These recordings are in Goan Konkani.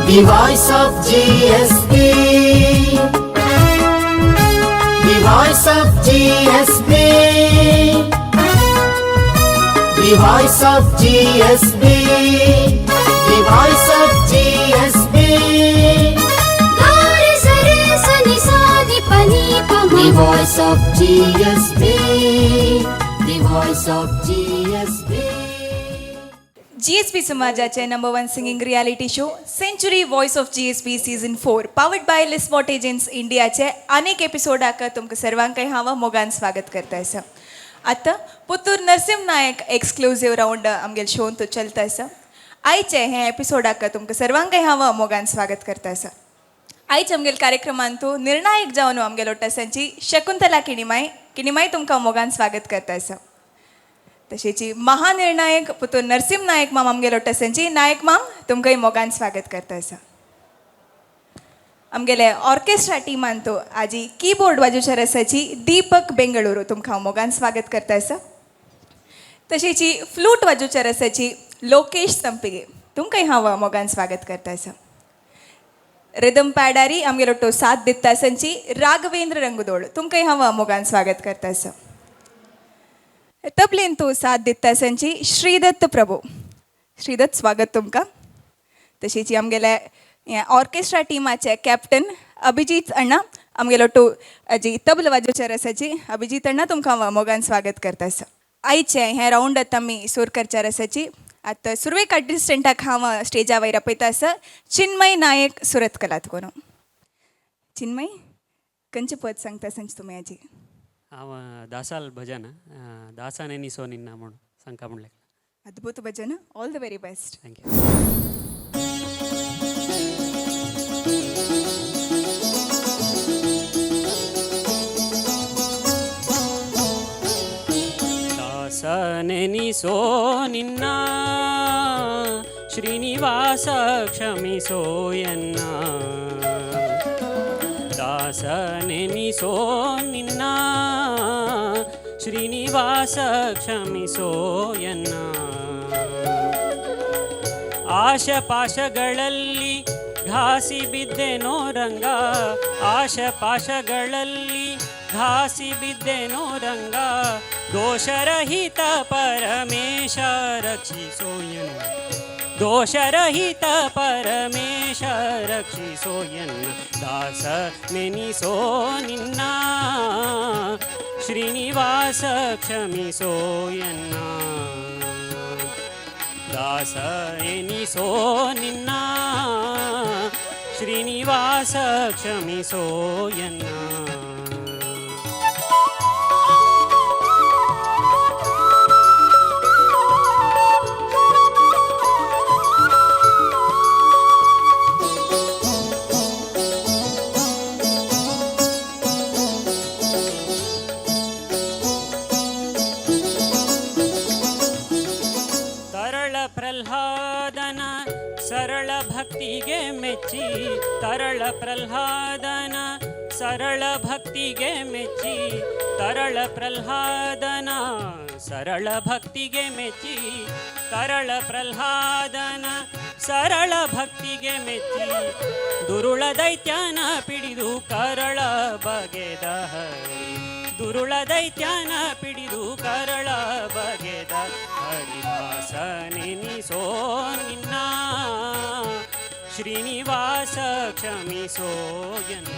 The voice of GSP. The voice of GSP. The voice of GSP. The voice of GSP. गा रे स रे स नि सा नि प नि प म. The voice of GSP. The voice of GSP. GSP समाजाचे number one singing reality show Century Voice of GSP season 4 powered by Lismont agents इंडियाचे अनेक एपिसोडाक तुमकां सर्वांकय हांव मोगान स्वागत करता आसा. आतां पुत्तूर नरसिंह नायक एक्सक्लुजीव रावंड आमगेले शोन तो चलता आसा. आयचे हे एपिसोडाक तुमकां सर्वांकय हांव मोगान स्वागत करता आसा. आयच्या आमगेले कार्यक्रमांतू निर्णायक जावन आमगेलो टसांची शकुंतला किणिमाय. किणिमाय, तुमकां मोगान स्वागत करता आसा. तशेंच महानिर्णायक पुतूर नरसिंह नायक माम आमगेलो टसांची. नायक माम, तुमकांय मोगान स्वागत करता आसा. आमगेले ऑर्केस्ट्रा टिमान तो आजी कीबोर्ड वाजोवच्या रसाची दीपक बेंगळुरू, तुमकां हांव मोगान स्वागत करता आसा. तशेंच फ्लूट वाजोवच्या रसाची लोकेश संपिगे, तुमकांय हांव मोगान स्वागत करता आसा. रिदम पॅडारी आमगेलो तो साथ दिता आसांची राघवेंद्र रंगदोळ, तुमकांय हांव मोगान स्वागत करता आसा. तबलेन तो साथ दिता आसांची श्रीदत्त प्रभू. श्रीदत्त, स्वागत तुमकां. तशीच आमगेले ऑर्केस्ट्रा टिमाचे कॅप्टन अभिजीत अण्णा आमगेलो टो जी तबल वाजोवच्या रसाची. अभिजीत अण्णा, तुमकां हांव मोगान स्वागत करता आसा. आयचे हें रावंड आतां आमी सुर करच्या रसाची. आतां सुरवेक कंटेस्टंटाक हांव स्टेजा वयर आपयता आसा, चिन्मय नायक सुरत कलात कोण. चिन्मय, खंयचें पद सांगता सांज तुमी आजी? हांव दासाल भजन दासानेनिसो निन्ना म्हूण सांगता म्हणलें. अद्भुत भजन. All the very best. Thank you. ದಾಸನೆನಿಸೋ ನಿನ್ನ, ಶ್ರೀನಿವಾಸ ಕ್ಷಮಿಸೋ ಎನ್ನ. ದಾಸನೆನಿಸೋ ನಿನ್ನ, ಶ್ರೀನಿವಾಸ ಕ್ಷಮಿಸೋ ಎನ್ನ. ಆಶಪಾಶಗಳಲ್ಲಿ ಘಾಸಿ ಬಿದ್ದೆನೋ ರಂಗ, ಆಶಪಾಶಗಳಲ್ಲಿ ಘಾಸಿ ಬಿದ್ದೆನೋ ರಂಗ. ದೋಷರಹಿತ ಪರಮೇಶ ರಕ್ಷಿಸೋ ಎನ್ನ. ದೋಷರಹಿತ ಪರಮೇಶ ರಕ್ಷಿಸೋ ಎನ್ನ. ದಾಸ ನೆನಿಸೋ ನಿನ್ನ, ಶ್ರೀನಿವಾಸ ಕ್ಷಮಿಸೋ ಎನ್ನ. ದಾಸ ಎನಿಸೋ ನಿನ್ನ, ಶ್ರೀನಿವಾಸ ಕ್ಷಮಿಸೋ ಎನ್ನ. ತರಳ ಪ್ರಹ್ಲಾದನ ಸರಳ ಭಕ್ತಿಗೆ ಮೆಚ್ಚಿ, ತರಳ ಪ್ರಹ್ಲಾದನ ಸರಳ ಭಕ್ತಿಗೆ ಮೆಚ್ಚಿ, ತರಳ ಪ್ರಹ್ಲಾದನ ಸರಳ ಭಕ್ತಿಗೆ ಮೆಚ್ಚಿ, ತರಳ ಪ್ರಹ್ಲಾದನ ಸರಳ ಭಕ್ತಿಗೆ ಮೆಚ್ಚಿ, ದುರುಳ ದೈತ್ಯನ ಪಿಡಿದು ಕರಳ ಬಗೆದ ಹರಿ, ದುರುಳ ದೈತ್ಯನ ಪಿಡಿದು ಕರಳ ಬಗೆದ ಹರಿದಾಸ ನೆನಿಸೋ ನಿನ್ನ, ಶ್ರೀನಿವಾಸ ಕ್ಷಮಿಸೋ ಎನ್ನ.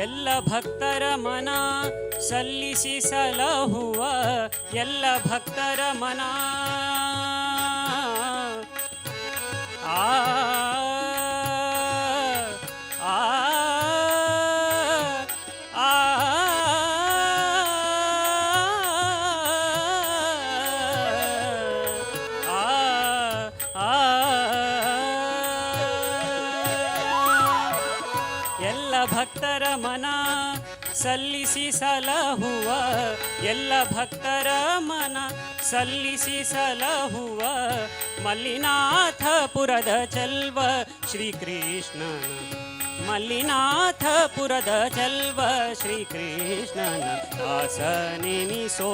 ಎಲ್ಲ ಭಕ್ತರ ಮನ ಸಲ್ಲಿಸಿ ಸಲಹುವ, ಎಲ್ಲ ಭಕ್ತರ ಮನ ಆ ಆ ಆ ಆ ಆ. ಭಕ್ತರ ಮನ ಸಲ್ಲಿಸಿ ಸಲಹುವ, ಎಲ್ಲ ಭಕ್ತರ ಮನ ಸಲ್ಲಿಸಿ ಸಲಹುವ, ಮಲ್ಲಿನಾಥಪುರದ ಚಲ್ವ ಶ್ರೀಕೃಷ್ಣನ, ಮಲ್ಲಿನಾಥಪುರದ ಚಲ್ವ ಶ್ರೀಕೃಷ್ಣನ ದಾಸನೆನಿಸೋ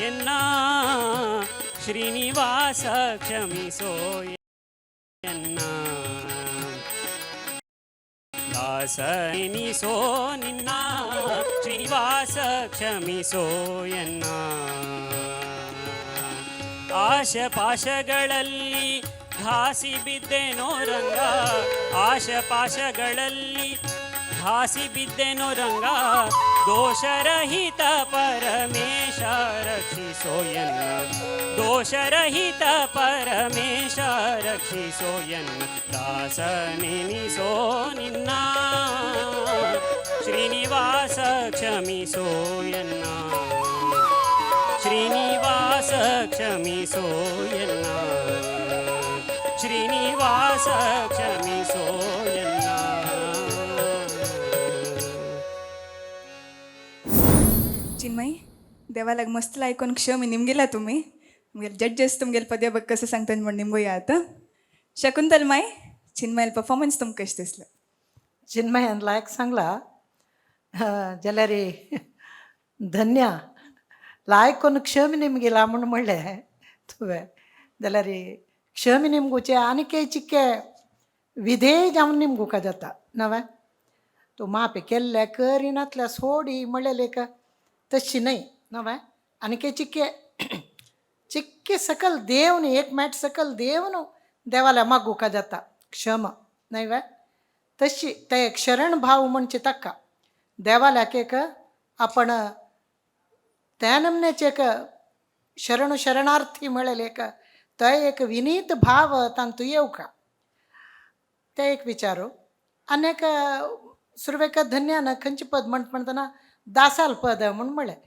ಎನ್ನ, ಶ್ರೀನಿವಾಸ ಕ್ಷಮಿಸೋ ಎನ್ನ, ದಾಸನೆನಿಸೋ ನಿನ್ನ, ಶ್ರೀನಿವಾಸ ಕ್ಷಮಿಸೋ ಎನ್ನ. ಆಶ ಪಾಶಗಳಲ್ಲಿ ಘಾಸಿ ಬಿದ್ದೆನೋ ರಂಗ, ಆಶ ಪಾಶಗಳಲ್ಲಿ ಘಾಸಿ ಬಿದ್ದೆನೋ ರಂಗ, ದೋಷರಹಿತ ಪರಮೇಶ ರಕ್ಷಿಸೋ ಎನ್ನ, ದೋಷರಹಿತ ಪರಮೇಶ ರಕ್ಷಿಸೋ ಎನ್ನ, ದಾಸನೆನಿಸೋ ನಿನ್ನ, ಶ್ರೀನಿವಾಸ ಕ್ಷಮಿಸೋ ಎನ್ನ, ಶ್ರೀನಿವಾಸ ಕ್ಷಮಿಸೋ ಎನ್ನ, ಶ್ರೀನಿವಾಸ ಕ್ಷಮಿಸೋ ಎನ್ನ. चिन्मयी, देवालाक मस्त आयकून क्षमी निमगेला तुमी. तुमगेले जड्जस तुमगेले पद्या बघ कसं सांगतात म्हण निमगोया आतां. शकुंतल माई, चिन्मयल परफॉर्मन्स तुमकां कशें दिसलें? चिन्मयान लायक सांगला जाल्यार धन्या लायक कोन्न क्षमी निमगिला म्हूण म्हणलें तुवें, जाल्यार क्षमी निमगुचें आनीक चिक्के विधेय जावन निमगुका जाता नवें. तूं मापे केल्ले करिनातल्या सोडी म्हणलें एक तशी न्हय नवें. आनीक चिक्के चिक्के सकल देव न्ही, एक मॅट सकल देव न्हू देवाल्या मागुका जाता क्षमा न्हय वे. तशी ते एक शरण भाव म्हणजे ताका देवाल्याक एक आपण त्या नमन्याचे एक शरण शरणार्थी म्हळेलें एक तो एक विनीत भाव तांतू येवका ते एक विचारू. आनी एक सुरवेक धन्यान खंयचें पद म्हणटा म्हणटना दासाल पद म्हूण म्हणलें.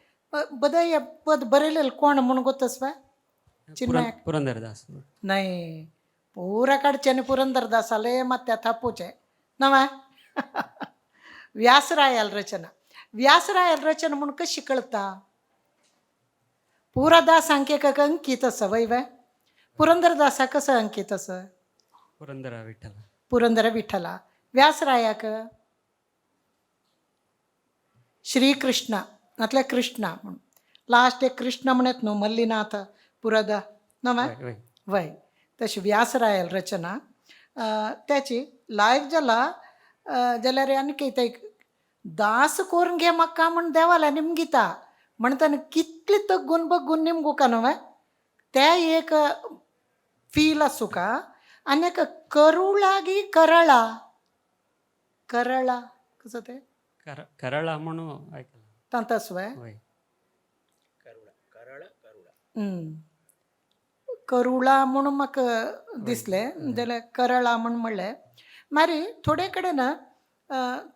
बदय पद बरयलेलें कोण म्हूण गोतस वे चिन्मयाक? पुरंदरदास. नाही, पुरा काडचें पुरंदरदासाले मात्या थापूचें नवें. व्यासरायाल रचना, व्यासरायाल रचना म्हूण कशी कळता? पुरा दासांक एक अंकीत आसा वय वे. पुरंदरदासा कसो अंकीत आसा? पुरंदरा विठ्ठल. पुरंदर विठ्ठला. व्यासरायाक श्रीकृष्ण नातल्या कृष्णा म्हूण लास्ट एक कृष्ण म्हणत न्हू मल्लीनाथ पुरद नवें. वय वय. वय, तशी व्यासरायल रचना त्याची लायक जाला जाल्यार आनी ते दास कोरून घे म्हाका म्हण देवाल्या निमगिता म्हणटना कितले तग्गून बग्गून निमगुका न्हू ते एक फील आसूका. आनी एक करुळागी करळा, करळा कसं ते? करळा म्हणून ऐकलं. तांतस वय. वय. करुळा म्हणून म्हाका दिसलें जाल्यार करळा म्हूण म्हणलें. मागीर थोडे कडेन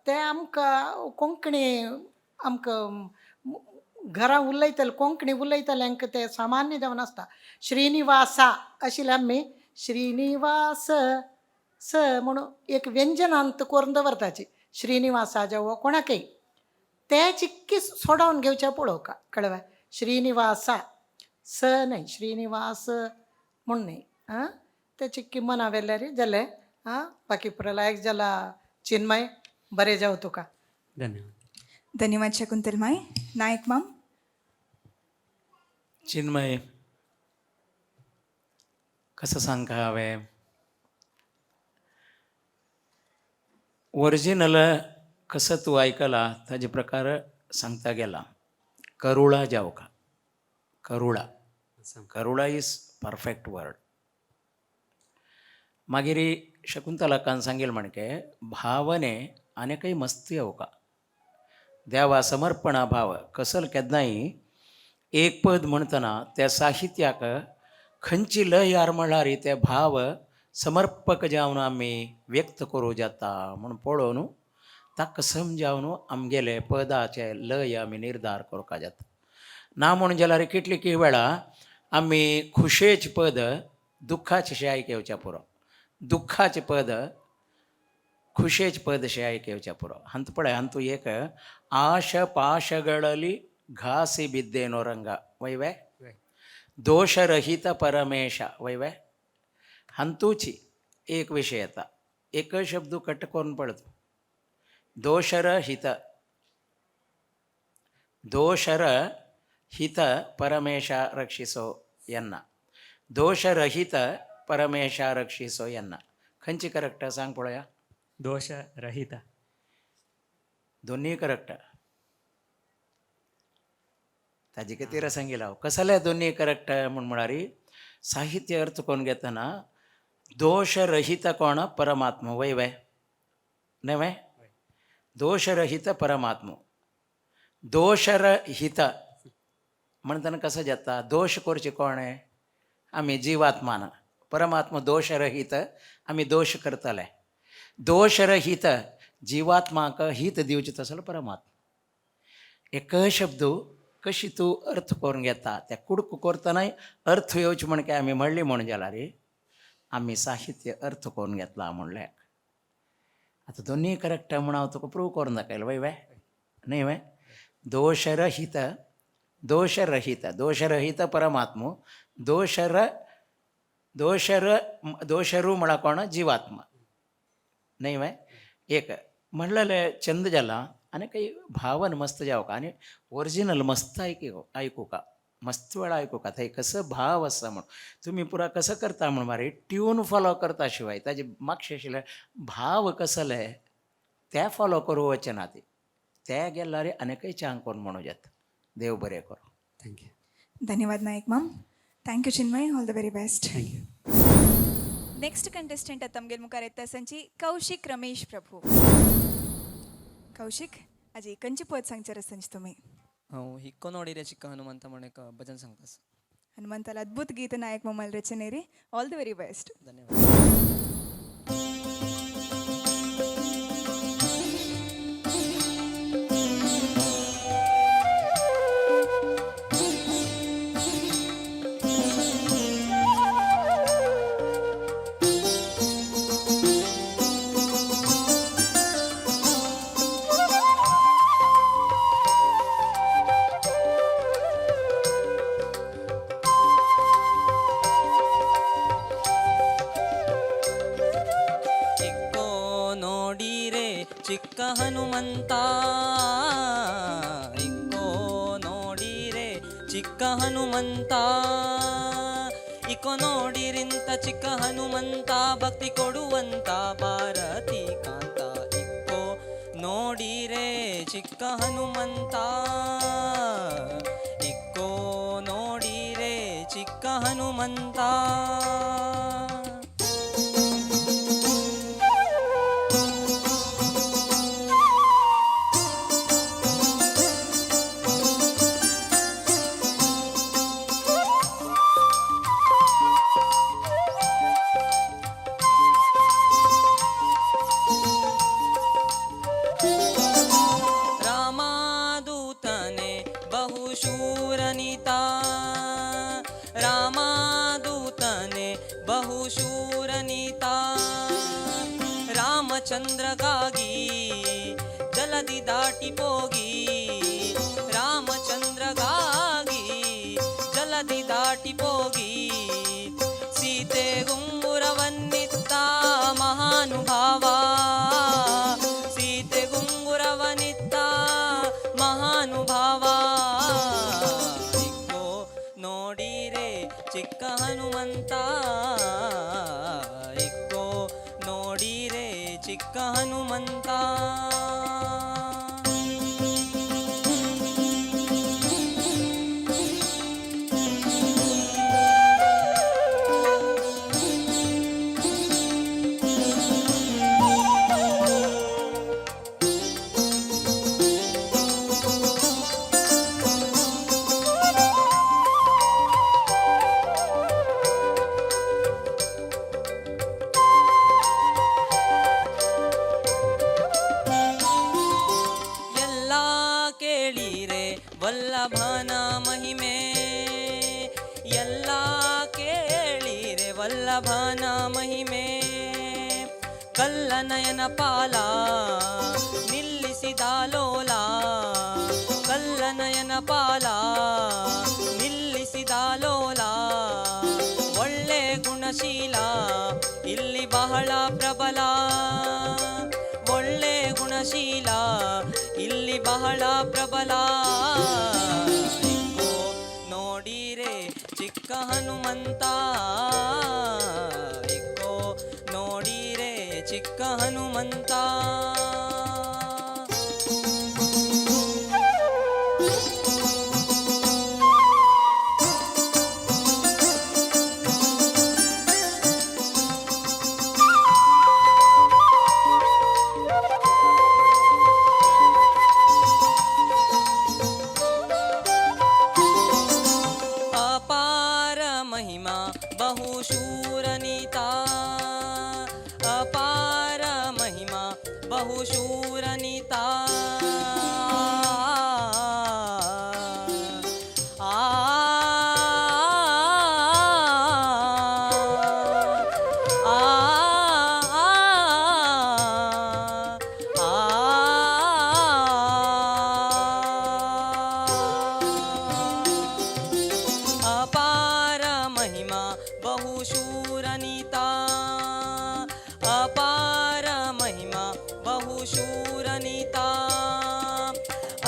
ते आमकां कोंकणी आमकां घरा उलयतले कोंकणी उलयतल्यांक ते सामान्य जावन आसता. श्रीनिवासा आशिल्ले आमी श्रीनिवास स म्हणून एक व्यंजनांत करून दवरताची श्रीनिवासा जावं कोणाकय ते चिक्की सोडोवन घेवचें पळोवका कळवे. श्रीनिवासा स न्हय, श्रीनिवास म्हूण न्हय. आं, ते चिक्की मना वेल्यार जालें. आं, बाकी पुरो लायक जाला चिन्मय, बरें जावं तुका. धन्यवाद. धन्यवाद शकुंतल माई. नायक माम. चिन्मय, कसं सांगता हांवें, ओरिजिनल कसं तूं आयकला ताजे प्रकार सांगता गेला. करुळा जावका, करुळा, करुळा is perfect word. मागीर शकुंतलाकान सांगेल म्हणके भावने आनीकय मस्ती येवका देवा समर्पणा भाव कसल केन्नाय एक पद म्हणटना त्या साहित्याक खंयची लय आरमळारी ते भाव समर्पक जावन आमी व्यक्त करूं जाता म्हूण पळोवन ताका समजावन आमगेले पदाचे लय आमी निर्धार करपाक जाता. ना म्हूण जाल्यार कितली की वेळा आमी खुशयेचें पद दुख्खाचें शें आयक येवचें पुरो, दुख्खाचें पद खुशेच पद अशें आयक येवच्या पुरो. हंत पळय हंतू एक ಆಶ ಪಾಶಗಳಲ್ಲಿ ಘಾಸಿ ಬಿದ್ದೇನೋ ರಂಗ ವೈವೆ, दोषरहित परमेश वैवे. हंतूची एक विषय येता, एक शब्द कट करून पळतो, दोषरहित, दोषर हित परमेಶ ರಕ್ಷಿಸೋ ಎನ್ನ, दोषरहित परमेश रक्षिसो ಎನ್ನ. खंयची करेक्ट सांग पळोवया. दोष रहित. दोन्ही करेक्ट. ताजे खातीर सांगितलं हांव कसले दोन्ही करेक्ट म्हूण म्हळ्यार साहित्य अर्थ कोण घेतना दोषरहित कोण परमात्मा वय वय न्हय वय, दोषरहित परमात्मा. दोषरहित म्हणटना कसं जाता, दोश करचे कोण आमी जिवात्मान, परमात्मा दोषरहित, आमी दोश करतले. दोषरहित जिवात्माक हित दिवचें तसलो परमात्मा. एक शब्द कशी तूं अर्थ करून घेता त्या कुडको करतनाय अर्थ येवचे म्हण काय आमी म्हणली म्हूण जाल्यार आमी साहित्य अर्थ करून घेतला म्हणलें. आतां दोनूय करेक्ट म्हूण हांव तुका प्रूव करून दाखयलें वय वे न्हय वे. दोषरहित, दोषरहित, दोषरहित परमात्मो, दोषर दोषर दोषरू म्हळ्यार कोण जिवात्मा न्हय वे. एक म्हणलेलें चंद जाला आनी काही भावन मस्त जावका आनी ओरिजिनल मस्त आयकुका, मस्त वेळा आयकुका थंय कसो भाव आसा म्हूण तुमी पुरा कसो करता म्हूण मारी ट्यून फॉलो करता शिवाय ताजे मागशे आशिल्ले भाव कसले ते फॉलो करूं वचना ना ती ते गेल्यार आनीकय चांग करून म्हणूं जाता. देव बरें करूं. Thank you. धन्यवाद Naik ma'am. Thank you Chinmay, all the very best. Thank you. Next contestant तमगेल मुखार येता संची कौशिक रमेश प्रभू. कौशिक आजी कंची पद सांगचे संच तुम्ही? हांव हिक्को नोडिरे चिक्क हनुमंत म्हण एक भजन सांगता. हनुमंताला अद्भुत गीत नायक ममल रचनेरी. All the very best. धन्यवाद. ಚಿಕ್ಕ ಹನುಮಂತ ಇಕ್ಕೋ ನೋಡಿರೆ ಚಿಕ್ಕ ಹನುಮಂತ, ಇಕೋ ನೋಡಿರಿಂತ ಚಿಕ್ಕ ಹನುಮಂತ ಭಕ್ತಿ ಕೊಡುವಂತ ಭಾರತಿ ಕಾಂತ, ಇಕ್ಕೋ ನೋಡಿರೆ ಚಿಕ್ಕ ಹನುಮಂತ, ಇಕ್ಕೋ ನೋಡಿರೆ ಚಿಕ್ಕ ಹನುಮಂತ. ರಾಮಾದೂತನೆ ಬಹುಶೂರನಿತ, ರಾಮಾದೂತನೆ ಬಹುಶೂರನಿತ, ರಾಮಚಂದ್ರಗಾಗಿ ಜಲದಿ ದಾಟಿ ಪೋಗಿ, ರಾಮಚಂದ್ರಗಾಗಿ ಜಲದಿ ದಾಟಿ ಪೋಗಿ, ಸೀತೆ ಗುಂಗುರವನ್ನಿತ್ತ ಮಹಾನುಭಾವ, ಸೀತೆ ಗುಂಗುರವನಿತ್ತ ಮಹಾನುಭಾವ, ಇಕ್ಕೋ ನೋಡಿರೆ ಚಿಕ್ಕ ಹನುಮಂತ, ಇಕ್ಕೋ ನೋಡಿರೆ ಚಿಕ್ಕ ಹನುಮಂತ. ಎಲ್ಲ ಕೇಳಿರೆ ವಲ್ಲಭನ ಮಹಿಮೆ, ಎಲ್ಲ ಕೇಳಿರೆ ವಲ್ಲಭನ ಮಹಿಮೆ, ಕಲ್ಲನಯನ ಪಾಲ ನಿಲ್ಲಿಸಿದ ಲೋಲ, ಕಲ್ಲನಯನ ಪಾಲ ನಿಲ್ಲಿಸಿದ ಲೋಲ. ಒಳ್ಳೆ ಗುಣಶೀಲ ಇಲ್ಲಿ ಬಹಳ ಪ್ರಬಲ, ಒಳ್ಳೆ ಗುಣಶೀಲ ಇಲ್ಲಿ ಬಹಳ ಪ್ರಬಲ. ಇಕ್ಕೋ ನೋಡಿರೆ ಚಿಕ್ಕ ಹನುಮಂತ, ಇಕ್ಕೋ ನೋಡಿರೆ ಚಿಕ್ಕ ಹನುಮಂತ. ಅಪಾರ ಮಹಿಮಾ ಬಹುಶೂರನಿತಾ, ಅಪಾರ ಮಹಿಮಾ ಬಹುಶೂರನಿತಾ. ಆ ಆ ಆ ಅಪಾರ ಮಹಿಮಾ ಬಹುಶೂರನಿತಾ, ಅಪಾರ ಮಹಿಮಾ ಬಹುಶೂರನಿತಾ.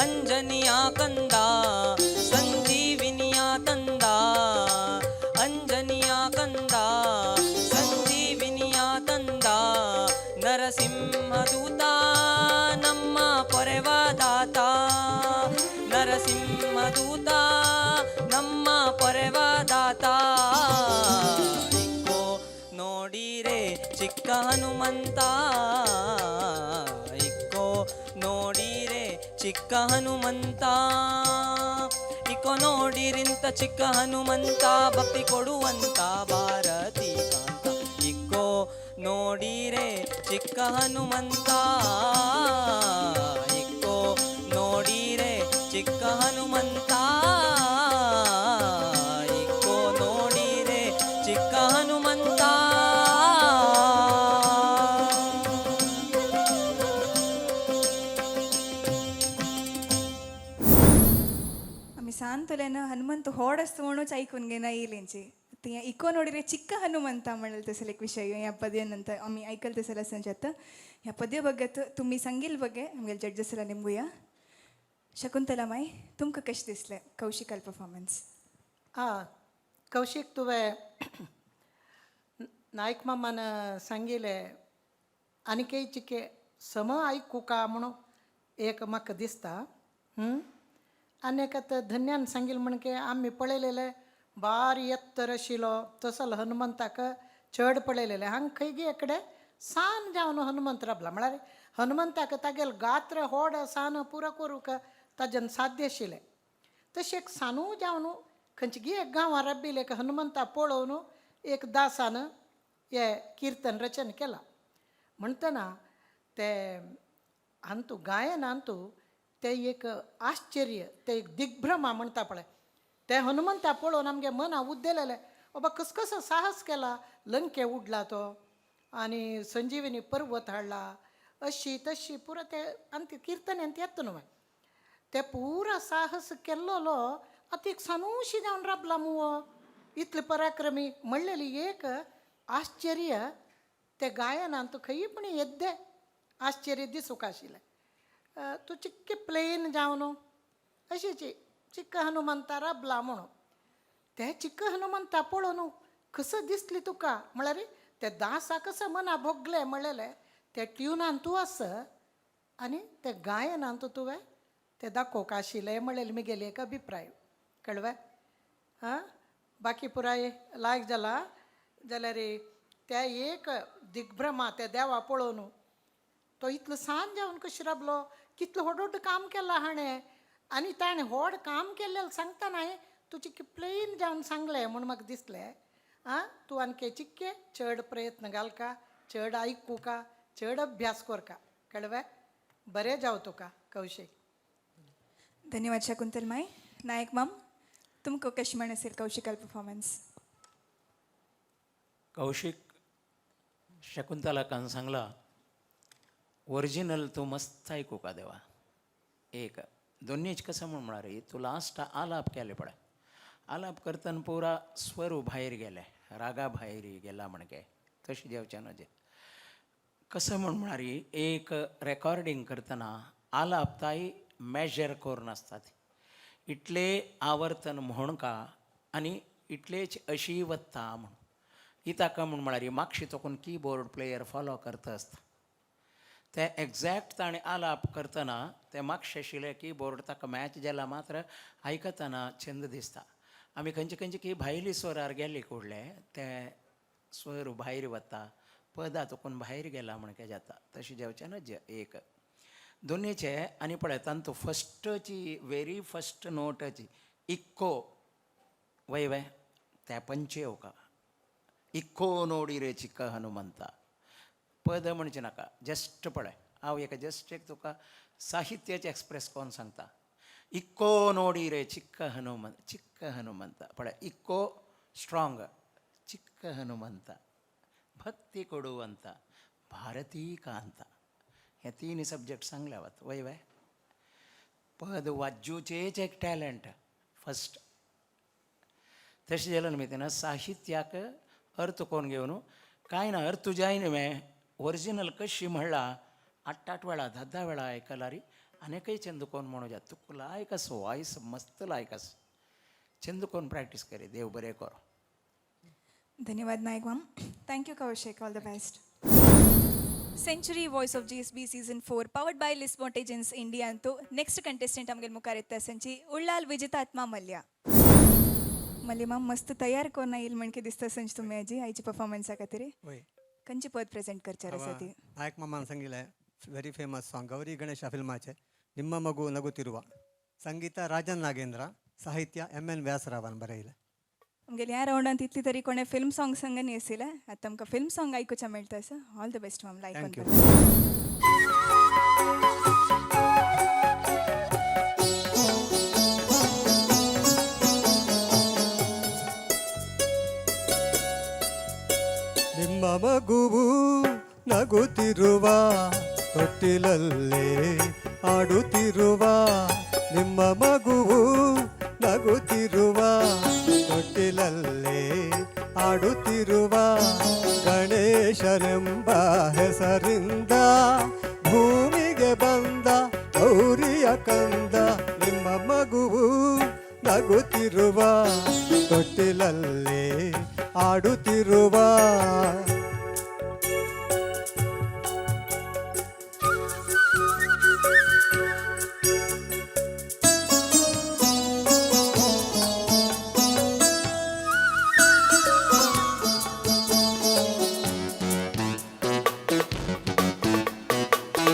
ಅಂಜನಿಯ ಕಂದ ಸಂಜೀವಿನಿಯ ತಂದ, ಅಂಜನಿಯ ಕಂದ ಸಂಜೀವಿನಿಯ ತಂದ. ನರಸಿಂಹದೂತ ನಮ್ಮ ಪೊರೆವದಾತ, ನರಸಿಂಹದೂತ ನಮ್ಮ ಪೊರೆವದಾತ. ಇಕ್ಕೋ ನೋಡಿರೆ ಚಿಕ್ಕ ಹನುಮಂತ, ಇಕ್ಕೋ ನೋಡಿರೆ ಚಿಕ್ಕ ಹನುಮಂತ. ಇಕ್ಕೋ ನೋಡಿರಿಂತ ಚಿಕ್ಕ ಹನುಮಂತ, ಭಕ್ತಿ ಕೊಡುವಂತ ಭಾರತಿ ಕಾಂತ. ಇಕ್ಕೋ ನೋಡಿರೆ ಚಿಕ್ಕ ಹನುಮಂತ, ಇಕ್ಕೋ ನೋಡಿರೆ ಚಿಕ್ಕ ಹನುಮಂತ, ಇಕ್ಕೋ ನೋಡಿರೆ ಚಿಕ್ಕ ಹನುಮಂತ. आमी सांतल्यान हनुमंत होड आसता म्हणूच आयकून घेना येयलेंची ती इको ನೋಡಿರೆ ಚಿಕ್ಕ हनुमंत म्हणल तसले एक विषय ह्या पद्य नंतर आमी ऐकल तसले संजात. ह्या पद्य बगत तुम्ही सांगील बगे आमगेले जड्जस निमगुया. शकुंतला माई, तुमकां कशें दिसलें कौशिकाल परफॉर्मन्स? आ कौशीक, तुवें नायक मामान सांगिलें आनीकय चिके सम आयकूका म्हणून एक म्हाका दिसता. आनी एक आतां धन्यान सांगिल्लें म्हणके आमी पळयलेलें बारी एत्तर आशिल्लो तसलो हनुमंताक चड पळयलेलें. हांगा खंय गे एकडे सान जावन हनुमंत राबला, म्हळ्यार हनुमंताक तागेलें गात्र होड सान पुरो करूंक ताज्यान साध्य आशिल्लें. तशें एक सानू जावन खंयचे एक गांवां राबिल्लें एक हनुमंता पळोवन एक दासान हें किर्तन रचन केलां म्हणटना ते अंतू गायनांतू ते एक आश्चर्य, ते एक दिग्भ्रमा म्हणटा पळय, ते हनुमंता पळोवन आमगे मना उद्देलेलें, बाबा कस कसो साहस केला, लंके उडला तो आनी संजीवनी पर्वत हाडला, अशी तशी पुरो ते आनी ते किर्तन येता न्हू ते पुरा साहस केल्लोलो. आतां एक सानूशी जावन राबला मुवो इतले पराक्रमी म्हणलेली एक आश्चर्य ते गायनांत खंय पण येद्दे आश्चर्य दिसूंक आशिल्लें. तूं चिक्के प्लेन जावन अशीची चिक्क हनुमंता राबला म्हणून ते चिक्क हनुमंता पळोवन कसो दिसली तुका, म्हळ्यार ते दासा कसो मना भोगलें म्हणलेलें ते ट्युनान तूं आस आनी ते गायनान तुवें ते दाखोवंक आशिल्लें म्हणलेलें म्हगेली एक अभिप्राय कळवें. आं बाकी पुराय लायक जाला जाल्यार त्या एक दिग्भ्रमा त्या देवा पळोवन तो इतलो सान जावन कशें राबलो, कितलो व्हड व्हड काम केलां हाणें आनी ताणें व्हड काम केल्लें सांगता न्हय तूं चिक्के प्लेन जावन सांगलें म्हूण म्हाका दिसलें. आं तूं आनके चिक्के चड प्रयत्न घालका, चड आयकुका, चड अभ्यास करका, कळवें. बरें जावं तुका कौशीक. धन्यवाद शकुंतल माई. नायक माम, तुमकां कशें म्हण असेल कौशिकाल परफॉर्मन्स? कौशिक, शकुंतलाकान सांगला ओरिजिनल तूं मस्त आयकूंक देवा. एक दोन्हीच कसं म्हण म्हळ्यार तूं लास्ट आलाप केले पळय, आलाप करतना पुरा स्वर भायर गेले, रागा भायर गेला म्हणके तशें जेवचें न्हय. कसं म्हण म्हळ्यार एक रेकॉर्डिंग करतना आलाप ताय मेजर करून आसतात, इतले आवर्तन म्हण का आनी इतलेच अशी वत्ता म्हण ही ताका म्हण म्हळ्यार मागशी तोकून किबोर्ड प्लेयर फॉलो करता आसता. ते एग्जॅक्ट ताणें आलाप करतना ते मागशे आशिल्ले किबोर्ड ताका मॅच जाला मात्र आयकतना छंद दिसता. आमी खंयचे खंयचे की भायली स्वरार गेले कुडले ते स्वर भायर वता, पदा चुकून भायर गेला म्हणके जाता. तशें जेवचें न्हय. एक दोनीचे आनी पळय तांतू फस्टची वेरी फस्ट नोटची इक्को वय वय त्या पंचे येवका इक्को नोडी रे चिक्क हनुमंता पद म्हणचे नाका, जस्ट पळय हांव एक जस्ट एक तुका साहित्याचे एक्सप्रेस कोण सांगता. इक्को नोडी रे चिक्क हनुमंत चिक्क हनुमंता पळय इक्को स्ट्रॉंग चिक्क हनुमंता भक्ती कोडुवंता भारती कांता हे तीन सब्जेक्ट सांगले वत वय वय. पद वाज्जूचेच एक टॅलंट फस्ट. तशें जालें न्ही तेन्ना साहित्याक अर्थ कोण घेवन कांय ना अर्थ जाय न्ही में ओरिजिनल कशी म्हणला आठ आठ वेळा धा धा वेळा आयकलारी आनीकय चंद कोण म्हणू जाता. तुका लायक आस वॉयस मस्त लायक आस, चंद कोण प्रॅक्टीस करी. देव बरें कर. धन्यवाद Naik ma'am. Thank you Kaushik, all the best. Century voice of GSB season 4 powered by Lismont agents India ಅಂತೂ ನೆಕ್ಸ್ಟ್ ಕಂಟೆಸ್ಟೆಂಟ್ आमगेले मुखार येता संची उಳ್ಳाल विजितात्मा मल्ल्या. मल्ल्या माम मस्त तयार कोण येईल म्हणके दिसता संच तुम्ही आजी आयची परफॉर्मन्सा खातीर वय. खंयची पद प्रेझेंट करचार आसा ती? ನಾಯಕ್ ಮಾಮನ ಸಂಗೀತ very famous song Gauri Ganesha ಫಿಲ್ಮಾಚೆ ನಿಮ್ಮ ಮಗು ನಗುತ್ತಿರುವ, ಸಂಗೀತ ರಾಜನ್ ನಾಗೇಂದ್ರ, ಸಾಹಿತ್ಯ ಎಮ್ ಎನ್ ವ್ಯಾಸರಾವನ್ ಬರೆಯಿಲ್ಲ. आमगेले ह्या रावंडांत इतली तरी कोणें फिल्म सॉंग संगन येसिले आतां आमकां फिल्म सॉंग आयकुच्या मेळटा आसा. All the best ma'am. Like thank you. ನಿಮ್ಮ ಮಗುವು ನಗುತ್ತಿರುವ ತೊಟ್ಟಿಲಲ್ಲೇ ಆಡುತ್ತಿರುವ, ನಿಮ್ಮ ಮಗುವು ನಗುತ್ತಿರುವ ತೊಟ್ಟಿಲಲ್ಲೇ ಆಡುತ್ತಿರುವ, ಗಣೇಶನೆಂಬ ಹೆಸರಿಂದ ಭೂಮಿಗೆ ಬಂದ ಗೌರಿಯ ಕಂದ, ನಿಮ್ಮ ಮಗುವು ನಗುತ್ತಿರುವ ತೊಟ್ಟಿಲಲ್ಲೇ ಆಡುತ್ತಿರುವ.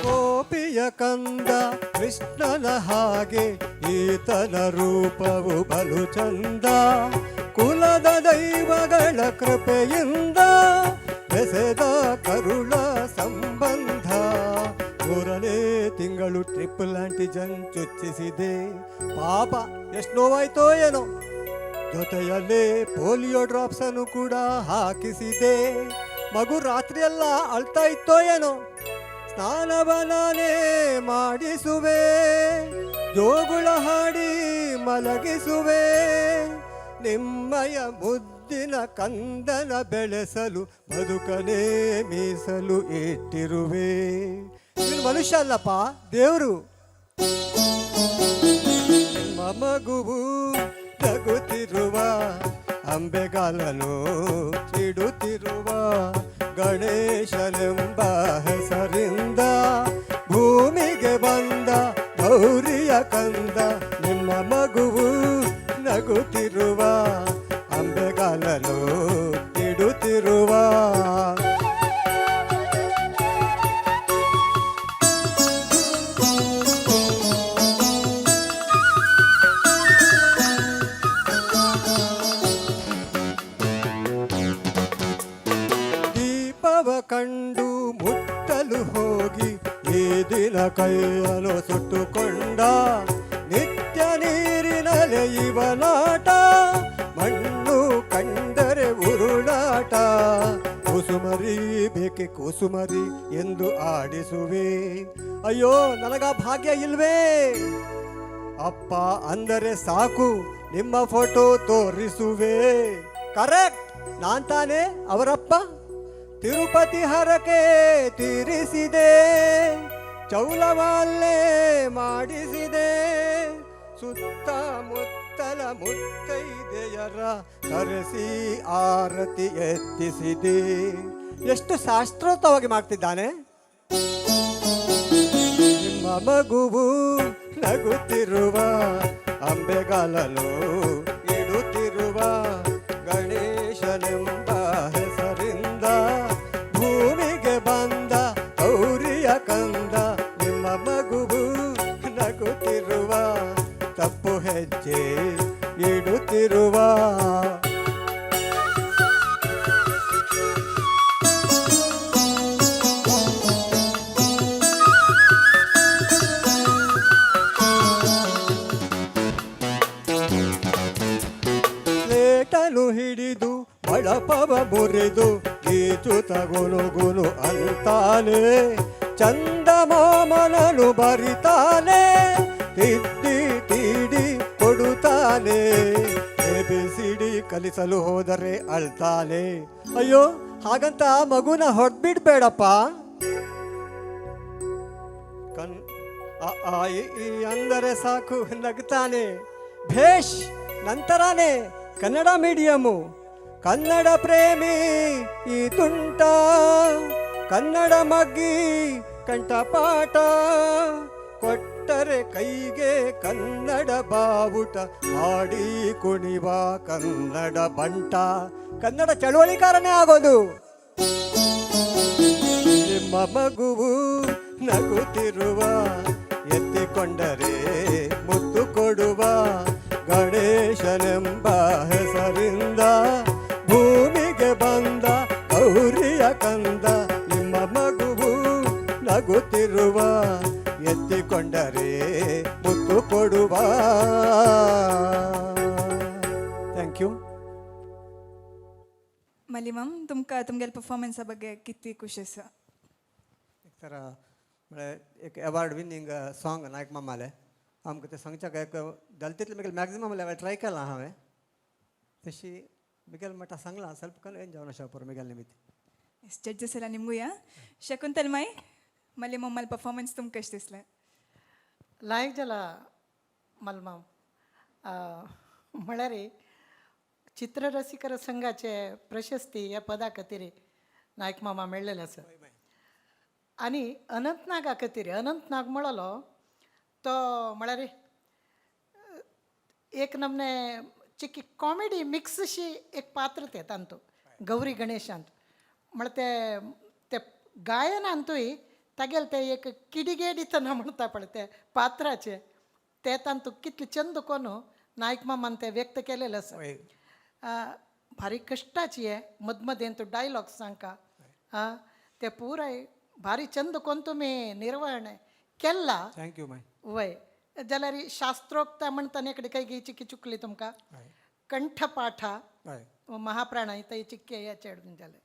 ಗೋಪಿಯ ಕಂದ ಕೃಷ್ಣನ ಹಾಗೆ ಈತನ ರೂಪವು ಬಲು ಚಂದ, ಕುಲದ ದೈವಗಳ ಕೃಪೆಯಿಂದ ಬೆಸೆದ ಕರುಳ ಸಂಬಂಧ. ಮೂರನೇ ತಿಂಗಳು ಟ್ರಿಪಲ್ ಆಂಟಿಜನ್ ಚುಚ್ಚಿಸಿದೆ, ಪಾಪ ಎಷ್ಟು ನೋವಾಯ್ತೋ ಏನೋ. ಜೊತೆಯಲ್ಲೇ ಪೋಲಿಯೋ ಡ್ರಾಪ್ಸ್ ಅನ್ನು ಕೂಡ ಹಾಕಿಸಿದೆ, ಮಗು ರಾತ್ರಿಯೆಲ್ಲ ಅಳ್ತಾ ಇತ್ತೋ ಏನೋ. ಸ್ನಾನವ ನಾನೇ ಮಾಡಿಸುವೆ, ಜೋಗುಳ ಹಾಡಿ ಮಲಗಿಸುವೆ, ನಿಮ್ಮಯ ಮುದ್ದಿನ ಕಂದನ ಬೆಳೆಸಲು ಬದುಕನೇ ಮೀಸಲು ಇಟ್ಟಿರುವೆ. ಇವನು ಮನುಷ್ಯ ಅಲ್ಲಪ್ಪ, ದೇವರು. ನಿಮ್ಮ ಮಗುವು ನಗುತ್ತಿರುವ ಅಂಬೆಗಾಲನು ಚಿಡುತ್ತಿರುವ, ಗಣೇಶನೆಂಬ ಹೆಸರಿಂದ ಭೂಮಿಗೆ ಬಂದ ಗೌರಿಯ ಕಂದ, ನಿಮ್ಮ ಮಗುವು ನಗುತ್ತಿರುವ ಅಂಬೆಗಾಲನು ಇಡುತ್ತಿರುವ. ದೀಪವ ಕಂಡು ಮುಟ್ಟಲು ಹೋಗಿ ಈ ದಿನ ಕೈಯನ್ನು ಸುಟ್ಟುಕೊಂಡ, ನಿತ್ಯ ನೀರಿನಲೆ ಇವನಾಟ, ಮಣ್ಣು ಕಂಡರೆ ಉರುಳಾಟ. ಕುಸುಮರಿ ಬೇಕೆ ಕುಸುಮರಿ ಎಂದು ಆಡಿಸುವೆ. ಅಯ್ಯೋ, ನನಗ ಭಾಗ್ಯ ಇಲ್ವೇ? ಅಪ್ಪ ಅಂದರೆ ಸಾಕು, ನಿಮ್ಮ ಫೋಟೋ ತೋರಿಸುವೆ. ಕರೆಕ್ಟ್, ನಾನ್ ತಾನೇ ಅವರಪ್ಪ. ತಿರುಪತಿ ಹರಕೆ ತೀರಿಸಿದೆ, ಚೌಲವಲ್ಲೇ ಮಾಡಿಸಿದೆ. ಸುತ್ತ ಮುತ್ತಲ ಮುತ್ತೈದೆಯರ ಕರೆಸಿ ಆರತಿ ಎತ್ತಿಸಿದೆ. ಎಷ್ಟು ಶಾಸ್ತ್ರೋಕ್ತವಾಗಿ ಮಾಡ್ತಿದ್ದಾನೆ. ನಿಮ್ಮ ಮಗುವು ನಗುತ್ತಿರುವ, ಅಂಬೆಗಾಲನು ಇಡುತ್ತಿರುವ, ಗಣೇಶನೆಂಬ ಹೆಸರಿಂದ ಭೂಮಿಗೆ ಬಂದ ಗೌರಿಯ ಕಂದ. ನಿಮ್ಮ ಮಗುವು ನಗುತ್ತಿರುವ, ತಪ್ಪು ಹೆಜ್ಜೆ ಇಡುತ್ತಿರುವ. ಪ್ಲೇಟನು ಹಿಡಿದು, ಬಳಪವ ಮುರಿದು, ಗೀಚುತ ಗುನು ಅಂತಾನೆ. ಚಂದಮಾಮನನು ಬರಿತಾನೆ, ತಿದ್ದಿ ತೀಡಿ ಕೊಡುತ್ತಾನೆ. ಎಬಿಸಿಡಿ ಕಲಿಸಲು ಹೋದರೆ ಅಳ್ತಾನೆ. ಅಯ್ಯೋ, ಹಾಗಂತ ಮಗುನ ಹೊಡ್ಬಿಡ್ಬೇಡಪ್ಪ. ಕನ್ ಅ ಆ ಇ ಈ ಅಂದರೆ ಸಾಕು, ನಗ್ತಾನೆ. ಭೇಷ್, ನಂತರಾನೇ ಕನ್ನಡ ಮೀಡಿಯಮು. ಕನ್ನಡ ಪ್ರೇಮಿ ಈ ತುಂಟ, ಕನ್ನಡ ಮಗ್ಗಿ ಕಂಠಪಾಠ. ಕೊಟ್ಟರೆ ಕೈಗೆ ಕನ್ನಡ ಬಾವುಟ, ಹಾಡಿ ಕುಣಿವ ಕನ್ನಡ ಬಂಟ. ಕನ್ನಡ ಚಳುವಳಿಕಾರನೇ ಆಗೋದು. ನಿಮ್ಮ ಮಗುವು ನಗುತ್ತಿರುವ, ಎತ್ತಿಕೊಂಡರೆ ಮುತ್ತು ಕೊಡುವ, ಗಣೇಶನೆಂಬ ಹೆಸರಿಂದ ಭೂಮಿಗೆ ಬಂದ ಗೌರಿಯ ಕಂದ. ನಿಮ್ಮ ಮಗುವು ನಗುತ್ತಿರುವ, ಎತ್ತಿಕೊಂಡರೆ ಮುತ್ತು ಕೊಡುವ. Thank you. ಮಲ್ಲಿ ಮಾಮ್, तुमकां तुमगेले परफॉर्मन्सा ಬಗ್ಗೆ कितली खुश आसा? एक तर म्हळ्यार एक अवॉर्ड विनींग सॉंग नायक मामालें. आमकां तें सांगच्याक एक जालें तितलें मुगेलें मॅक्झिमम लेवल ट्राय केलां हांवें. तशी मुगेल म्हणटा सांगलां ಸ್ವಲ್ಪ कन्वीन जावन आसा पुरो मुगेल निमित्त. ಎಸ್, ಜಡ್ಜಸ್ ಎಲ್ಲ ನಿಮಗೂ ಯಾ. ಶಕುಂತಲ್ ಮಾಯಿ, ಮಲ್ಲಿ ಮಮ್ಮಲ್ ಪರ್ಫಾರ್ಮೆನ್ಸ್ तुमकां कशें दिसलें? लायक जाला मलमाम. म्हळ्यार चित्ररसिकर संघाचे प्रशस्ती ह्या पदा खातीर नायक मामा मेळ्ळेले आसा आनी अनंत नागा खातीर. अनंत नाग म्हणलो तो म्हळ्यार एक नमने चिकी कॉमेडी मिक्स अशी एक पात्र ते तांतू गौरी गणेशांत. म्हळ्यार ते ते गायनांतूय तागेले ते एक किडिगेडीतना म्हणटा पळय ते पात्राचे, ते तांतू कितले चंद कोन्न नायक मामान ते व्यक्त केलेले आसा. भारी कश्टाची हे मदमदें तूं डायलॉग सांगका आं, ते पुराय भारी चंद कोन्न तुमी निर्वहण केल्ला. Thank you my. वय, जाल्यार शास्त्रोक्त म्हणटा कडेन काही चिकी चुकली तुमकां. कंठपाठ महाप्राण थंय चिक्के ह्या चेडून जालें.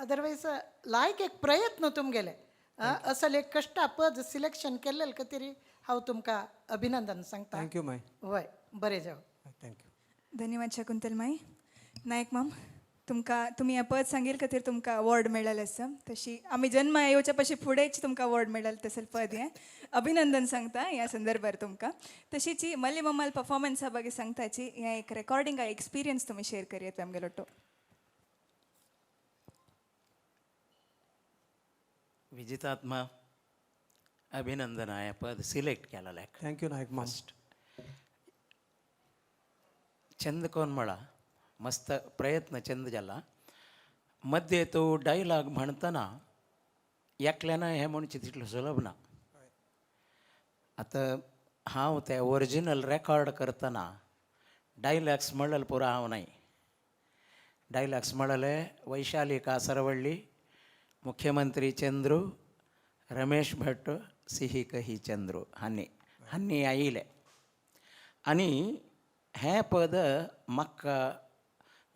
अदरवायज लायक एक प्रयत्न तुमगेले. असल एक कश्टा पद सिलेक्शन केल्लें खातीर हांव तुमकां अभिनंदन सांगता. Thank you my. वय, बरें जावं. Thank you. धन्यवाद शकुंतल माई. नायक माम, तुमकां तुमी हें पद सांगील खातीर तुमकां अवॉर्ड मेळ्ळेलें आसा. तशी आमी जन्म येवच्या पशी फुडेंच तुमकां अवॉर्ड मेळ्ळेलें तसलें पद हें. अभिनंदन सांगता ह्या संदर्भार तुमकां. तशीच ही मल्ली मम्माल परफॉर्मन्सा ಬಗ್ಗೆ सांगताची हें एक रेकॉर्डिंग एक्सपिरियन्स तुमी शेअर करयात आमगेलो तो. विजितात्मा, अभिनंदन आहे पद सिलेक्ट केलेलं. Thank you Naik माम. चंद कोण म्हळा, मस्त प्रयत्न चंद जाला. मध्ये तो डायलॉग म्हणतना एकल्यान हें म्हणचें तितलो सुलभ ना. आतां हांव ते ओरिजिनल रेकॉर्ड करतना डायलॉग्स म्हणलें पुरो हांव न्हय. डायलॉग्स म्हणले वैशाली कासरवಳ್ಳಿ, मुख्यमंत्री चंद्रू, रमेश भट, सिही कही चंद्रू हांणी हांणी आयिल्ले. आनी हें पद म्हाका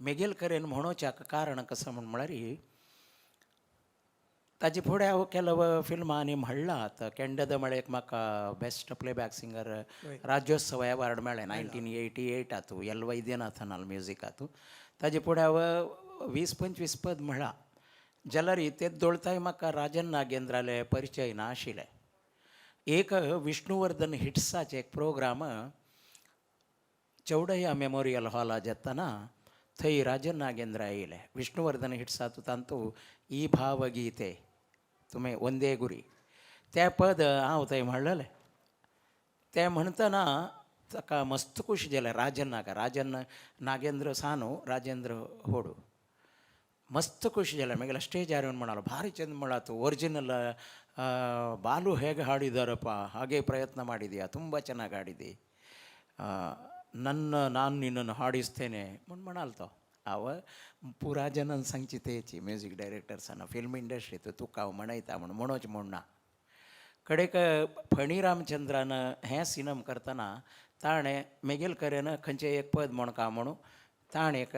मेगेल करेन म्हणोवच्याक कारण कसो म्हण म्हळ्यार ताजे फुडें हांव केलो फिल्मांनी म्हणलां केंडद मळेक म्हाका बेस्ट प्लेबॅक सिंगर राज्योत्सव अवॉर्ड मेळ्ळें 1988आंतू, एल वैद्यनाथनाल म्युजिकातू. ताजे फुडें हांव 20-25 पद म्हळां जाल्यार ते दोळताय म्हाका राजन नागेंद्राले परिचय ना आशिल्ले. एक विष्णुवर्धन हिट्साचे एक प्रोग्राम चौडया मेमोरियल हॉला जाताना थंय राजन नागेंद्र आयिल्ले. विष्णुवर्धन हिट्सातू तांतू ई भावगीते तुमी वंदे गुरी तें पद हांव थंय म्हणलेलें. तें म्हणटना ताका मस्त खुशी जालें राजनाक. राजन नागेंद्र सान, राजेंद्र होडू. मस्त ಖುಷಿ जालें. मागीर स्टेजार येवन म्हणालो, ಭಾರಿ ಚಂದ ಮಾಡಾತು, ಒರಿಜಿನಲ್ ಬಾಲು ಹೇಗೆ ಹಾಡಿದಾರಪ್ಪ ಹಾಗೆ ಪ್ರಯತ್ನ ಮಾಡಿದೀಯಾ, ತುಂಬ ಚೆನ್ನಾಗಿ ಹಾಡಿದಿ, ನನ್ನ ನಾನು ನಿನ್ನನ್ನು ಹಾಡಿಸ್ತೇನೆ म्हूण म्हणाल तो. हांव पुरा जनान सांगची तेची म्युजीक डायरेक्टर्सांना फिल्म इंडस्ट्रीत तुका हांव म्हणयता म्हूण म्हणोच म्हूण ना. कडेक फणी रामचंद्रान हें सिनम करतना ताणें मेगेल करेन खंयचें एक पद म्हणका म्हणून ताणें एक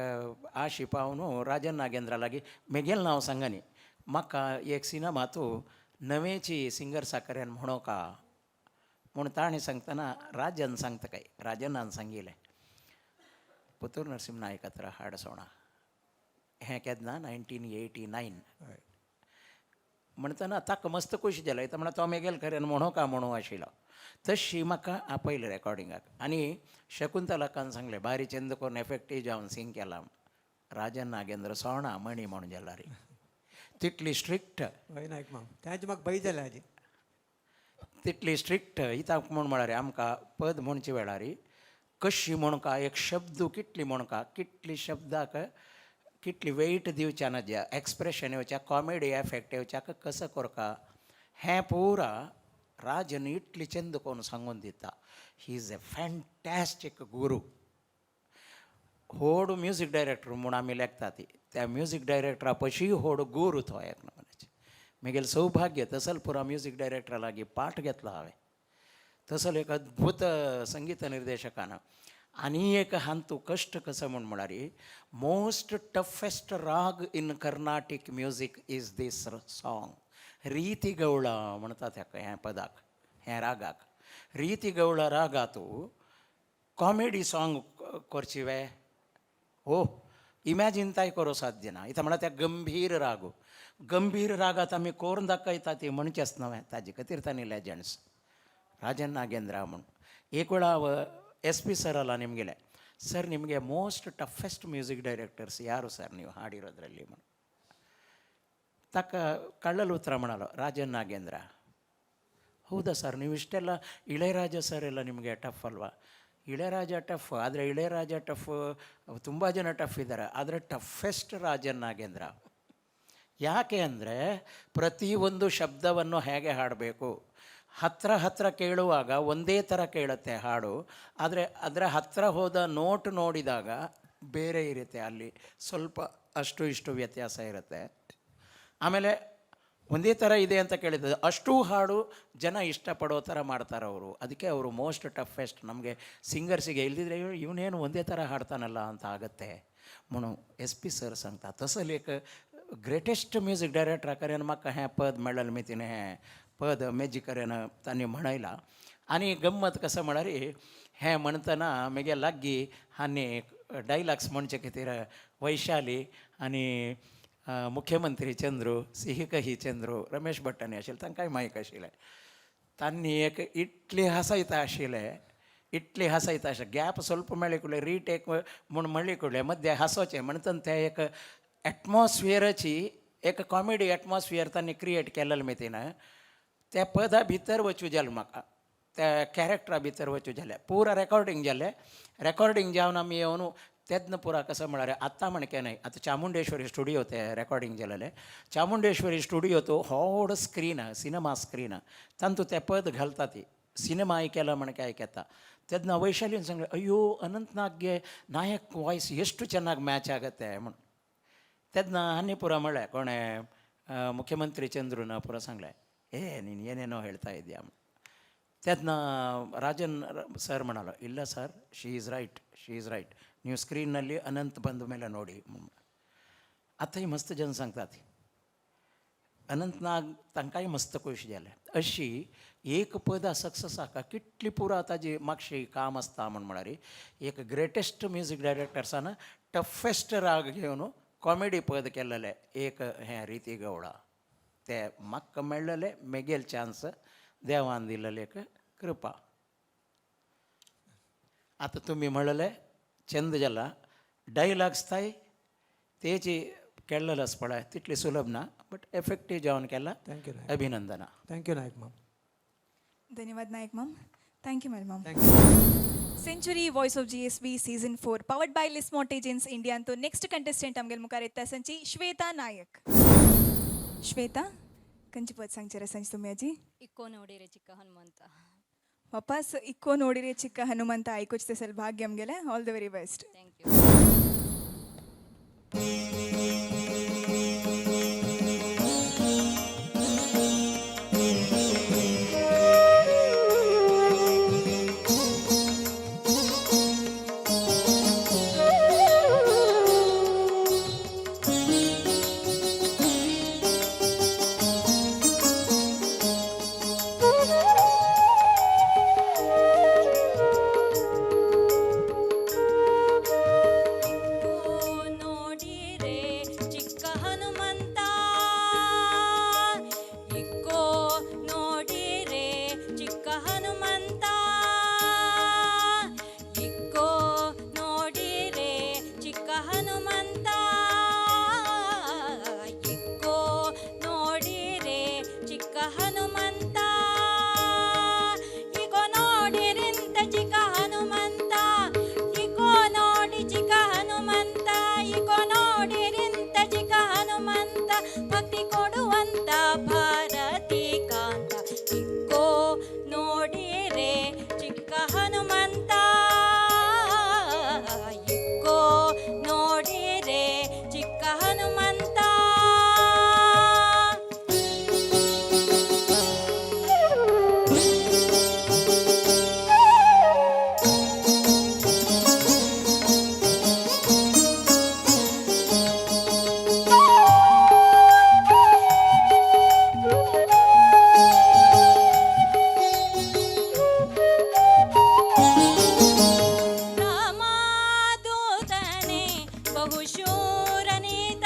आशी पावन राजन नागेंद्रा लागीं मेगेल नांव सांगनी, म्हाका एक सिनेमातू नवेची सिंगर साकऱ्यान म्हणोका म्हूण ताणें सांगतना राजन सांगता काय राजनान सांगिल्लें, पुतूर नरसिंह नायक हत्र हाडसोणा. हें केन्ना? 1989. म्हणटना ताका मस्त खुशी जालें. म्हणल्यार तो मेगेल करेन म्हणोका म्हणू आशिल्लो. तशी म्हाका आपयलें रेकॉर्डिंगाक आनी शकुंतलाकान सांगलें, बारी चंद करून एफेक्टीव जावन सिंग केला राजन नागेंद्र सोणा मणी म्हणून जाल्यार तितली स्ट्रिक्ट. हय नायक माम, तेंच म्हाका भंय जालें हाजी. तितली स्ट्रिक्ट इताक म्हूण म्हळ्यार आमकां पद म्हणचे वेळार कशी म्हणका, एक शब्द कितली म्हणका, कितली शब्दाक कितली वेट दिवच्या ना, ज्या एक्सप्रेशन येवच्या, कॉमेडी एफेक्ट येवच्याक कसो करका, हें पुरा राजन इतली चंद करून सांगून दिता. He is a fantastic guru. होड म्युजीक डायरेक्टर म्हूण आमी लेखता ती त्या म्युजीक डायरेक्टरा पशी होड गुरू तो एक नमुन्याचे. म्हगेलें सौभाग्य तसल पुरा म्युजीक डायरेक्टरा लागीं पाठ घेतला हांवें, तसल एक अद्भुत संगीत निर्देशकान. आनी एक हांतू कश्ट कसो म्हूण म्हळ्यार most toughest raga in Carnatic music is this song. Reeti Gowla म्हणटा ताका, ह्या पदाक, ह्या रागाक रीती गवळा रागातू कॉमेडी सॉंग करची वे हो इमॅजीन ताय करूं साध्य ना. इथं म्हळ्यार त्या गंभीर रागो, गंभीर रागात आमी कोरून दाखयता ती म्हणचेच नवें. ताजे खातीर तांणी लेजंड्स राजन नागेंद्र म्हूण. एक वेळा हांव ಎಸ್ ಪಿ ಸರ್ ಅಲ್ಲ ನಿಮಗೆಲೆ, ಸರ್ ನಿಮಗೆ ಮೋಸ್ಟ್ ಟಫೆಸ್ಟ್ ಮ್ಯೂಸಿಕ್ ಡೈರೆಕ್ಟರ್ಸ್ ಯಾರು ಸರ್ ನೀವು ಹಾಡಿರೋದ್ರಲ್ಲಿ म्हूण. ತಕ್ಕ ಕಳ್ಳಲು ಉತ್ತರ ಮಾಡಲ್ಲ, ರಾಜನ್ ನಾಗೇಂದ್ರ. ಹೌದಾ ಸರ್, ನೀವು ಇಷ್ಟೆಲ್ಲ ಇಳೆಯರಾಜ ಸರ್ ಎಲ್ಲ ನಿಮಗೆ ಟಫ್ ಅಲ್ವಾ? ಇಳೆಯರಾಜ ಟಫ್, ಆದರೆ ಇಳೆಯರಾಜ ಟಫ್, ತುಂಬ ಜನ ಟಫ್ ಇದ್ದಾರೆ, ಆದರೆ ಟಫೆಸ್ಟ್ ರಾಜನ್ ನಾಗೇಂದ್ರ. ಯಾಕೆ ಅಂದರೆ ಪ್ರತಿಯೊಂದು ಶಬ್ದವನ್ನು ಹೇಗೆ ಹಾಡಬೇಕು, ಹತ್ರ ಹತ್ರ ಕೇಳುವಾಗ ಒಂದೇ ಥರ ಕೇಳುತ್ತೆ ಹಾಡು, ಆದರೆ ಅದರ ಹತ್ರ ಹೋದ ನೋಟ್ ನೋಡಿದಾಗ ಬೇರೆ ಇರುತ್ತೆ, ಅಲ್ಲಿ ಸ್ವಲ್ಪ ಅಷ್ಟು ಇಷ್ಟು ವ್ಯತ್ಯಾಸ ಇರುತ್ತೆ. ಆಮೇಲೆ ಒಂದೇ ಥರ ಇದೆ ಅಂತ ಕೇಳಿದ್ದು ಅಷ್ಟೂ ಹಾಡು ಜನ ಇಷ್ಟಪಡೋ ಥರ ಮಾಡ್ತಾರೆ ಅವರು. ಅದಕ್ಕೆ ಅವರು ಮೋಸ್ಟ್ ಟಫೆಸ್ಟ್ ನಮಗೆ ಸಿಂಗರ್ಸಿಗೆ. ಇಲ್ದಿದ್ರೆ ಇವನೇನು ಒಂದೇ ಥರ ಹಾಡ್ತಾನಲ್ಲ ಅಂತ ಆಗತ್ತೆ म्हणून एस पी सर सांगता. तसो एक ग्रेटेस्ट म्युजीक डायरेक्टरा कडेन म्हाका हें पद मेळ्ळें मितीन हें पद मॅजीक कडेन तांणी म्हणयलां. आनी गम्मत कसं म्हळ्यार हें म्हणटना म्हगे लागीं आनी डायलॉग्स म्हणचे खातीर वैशाली आनी मुख्यमंत्री चंद्रू सिंह चंद्रू रमेश भट्टानी आशिल्ले, तांकांय मायक आशिल्लें. तांणी एक इतली हासयता आशिल्ले, इतली हासयता आशिल्ले, गॅप ಸ್ವಲ್ಪ मेळ्ळे कुडले रिटेक म्हूण म्हणली कुडले मध्य हांसोचें म्हणटना तें एक एटमॉस्फियराची एक कॉमेडी एटमॉस्फियर तांणी क्रिएट केलेलें मितीन त्या पदा भितर वचूं जालें म्हाका, त्या कॅरेक्टरा भितर वचूं जालें. पुरा रेकॉर्डिंग जालें. रेकॉर्डिंग जावन आमी येवन तेन्ना पुरा कसं म्हळ्यार आतां म्हणके न्हय, आतां चामुंडेश्वरी स्टुडियो ते रेकॉर्डिंग जालेलें. चामुंडेश्वरी स्टुडियो तो व्हड स्क्रीन, सिनेमा स्क्रीन, तांतू तें पद घालता ती सिनेमा आयकेला म्हणके आयकेता. तेन्ना वैशालीन सांगलें, ಅಯ್ಯೋ ಅನಂತನಾಗ್ಗೆ ನಾಯಕ್ ವಾಯ್ಸ್ ಎಷ್ಟು ಚೆನ್ನಾಗಿ ಮ್ಯಾಚ್ ಆಗುತ್ತೆ म्हूण. तेन्ना आनी पुरा म्हळें कोणें मुख्यमंत्री चंद्रून पुरा सांगलें, ಏ ನೀನು ಏನೇನೋ ಹೇಳ್ತಾ ಇದೆಯಾ. तेन्ना ರಾಜನ್ ಸರ್ म्हणालो, ಇಲ್ಲ sir, she is right, she is right, ನೀವು ಸ್ಕ್ರೀನ್ನಲ್ಲಿ ಅನಂತ್ ಬಂದ ಮೇಲೆ ನೋಡಿ. आतांय मस्त जन सांगतात. अनंतनाग तांकांय मस्त खोश जालें. अशी एक पदां सक्सेस आसा कितली पुरा ताजी मागशी काम आसता म्हण म्हळ्यार एक ग्रेटेस्ट म्युजीक डायरेक्टर्सान टफेस्ट राग घेवन कॉमेडी पद केल्लेलें एक हें रिती गवळा ते म्हाका मेळ्ळेलें मेगेल चान्स देवान दिल्लें एक कृपा. आतां तुमी म्हणलें चंद जाला डायलॉग्स ताय तेजी केल्लेलो आसा पळय तितली सुलभ ना बट एफेक्टीव जावन केला. Thank you Naik. अभिनंदना. Thank you Naik ma'am. धन्यवाद Naik ma'am. Thank you ma'am. Thank you. Century voice of GSB season 4 powered by Lis mortgages इंडियांतो next contestant आमगेल मुखार येता संची श्वेता नायक. श्वेता कंची पद सांगचे सांज तुमी आजी? इक्को ನೋಡಿರೆ ಚಿಕ್ಕ ಹನುಮಂತ. ವಾಪಸ್ ಇಕ್ಕೋ ನೋಡಿರೆ ಚಿಕ್ಕ ಹನುಮಂತ ಆಯ್ಕೋಚಿತ ಸಲ್ ಭಾಗ್ಯ ಆಮಗೆಲೆ. All the very best. Thank you. ನೋಡಿರೆ ಚಿಕ್ಕ ಹನುಮಂತ, ಇಕ್ಕೋ ನೋಡಿರೆ ಚಿಕ್ಕ ಹನುಮಂತ, ಇಕ್ಕೋ ನೋಡಿರೆ ಚಿಕ್ಕ ಹನುಮಂತ, ಇಕ್ಕೋ ನೋಡಿರೆ ಚಿಕ್ಕ ಹನುಮಂತ, ಇಗೋ ನೋಡಿರಿಂತ ಚಿಕ್ಕ ಹನುಮಂತ, ಇಗೋ ನೋಡಿ ಚಿಕ್ಕ ಹನುಮಂತ, ಇಗೋ ನೋಡಿರಿಂತ ಚಿಕ್ಕ ಹನುಮಂತ, ಭಕ್ತಿ ಕೊಡುವಂತ ಭಾರತಿ ಕಾಂತ, ಇಕ್ಕೋ ನೋಡಿರೆ ಚಿಕ್ಕ ಹನುಮಂತ, ಇಕ್ಕೋ ನೋಡಿರೆ ಚಿಕ್ಕ ಹನುಮಂತ. ರಾಮಾದೂತನೆ ಬಹುಶೂರನಿತ,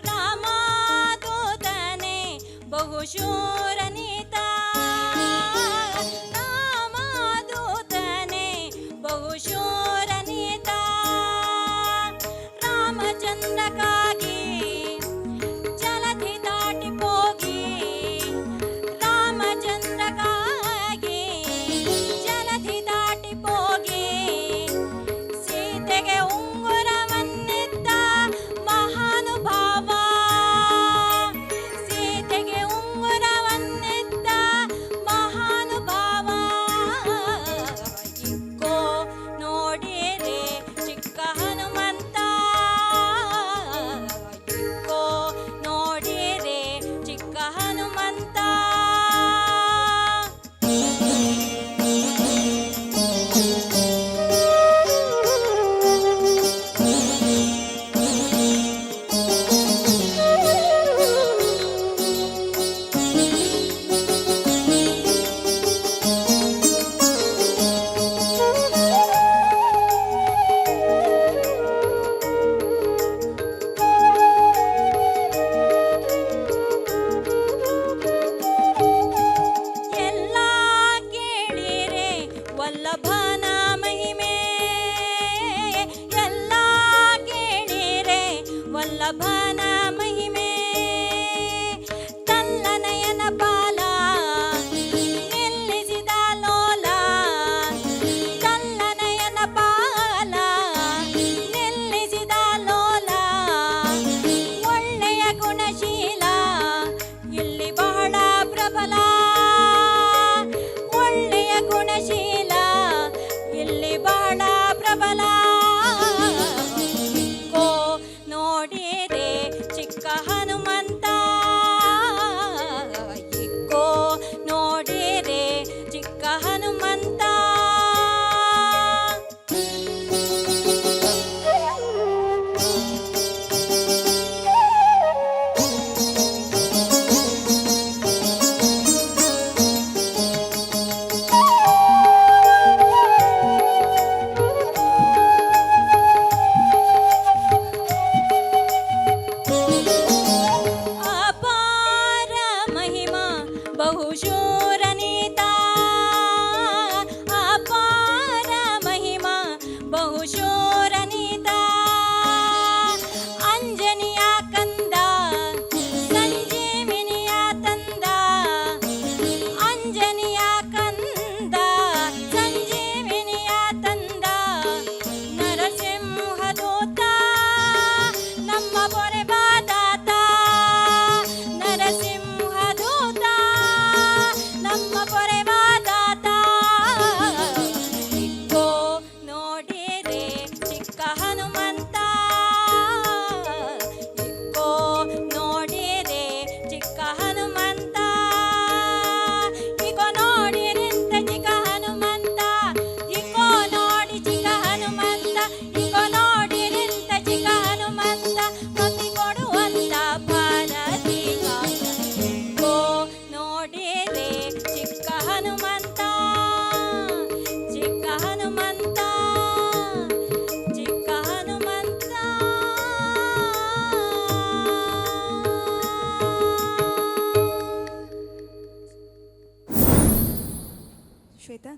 ರಾಮಾದೂತನೆ ಬಹುಶೂರನಿತ, ರಾಮಾದೂತನೆ ಬಹುಶೂರನಿತ, ರಾಮಚಂದ್ರಕ್ಕಾಗಿ ಜಲಧಿ ದಾಟಿ ಹೋಗಿ, ರಾಮಚಂದ್ರಕ್ಕಾಗಿ ಜಲಧಿ ದಾಟಿ ಹೋಗಿ, ಸೀತೆಗೆ ಉಂಗುರವನ್ನಿತ್ತ ಮಹಾನುಭಾವ, ಸೀತೆಗೆ ಉಂಗುರವನ್ನಿತ್ತ ಮಹಾನುಭಾವ, ಇಕ್ಕೋ ನೋಡಿರೆ ಚಿಕ್ಕ ಹನುಮಂತ, ಇಕ್ಕೋ ನೋಡಿರೆ ಚಿಕ್ಕ ಹನುಮಂತ. ಎಲ್ಲ ಕೇಳಿರೆ ವಲ್ಲಭನ ಮಹಿಮೆ, ಎಲ್ಲ ಕೇಳಿರೆ ವಲ್ಲಭನ ಮಹಿಮೆ, ತಲ್ಲನಯನ ಪಾಲ ನಿಲ್ಲಿಸಿದ ಲೋಲ, ತಲ್ಲನಯನ ಪಾಲ ನಿಲ್ಲಿಸಿದ ಲೋಲ, ಒಳ್ಳೆಯ ಗುಣಶೀಲ ಇಲ್ಲಿ ಬಹಳ ಪ್ರಬಲ, ಒಳ್ಳೆಯ ಗುಣಶೀಲ ಇಲ್ಲಿ ಬಹಳ ಪ್ರಬಲ, ಇಕ್ಕೋ ನೋಡಿರೆ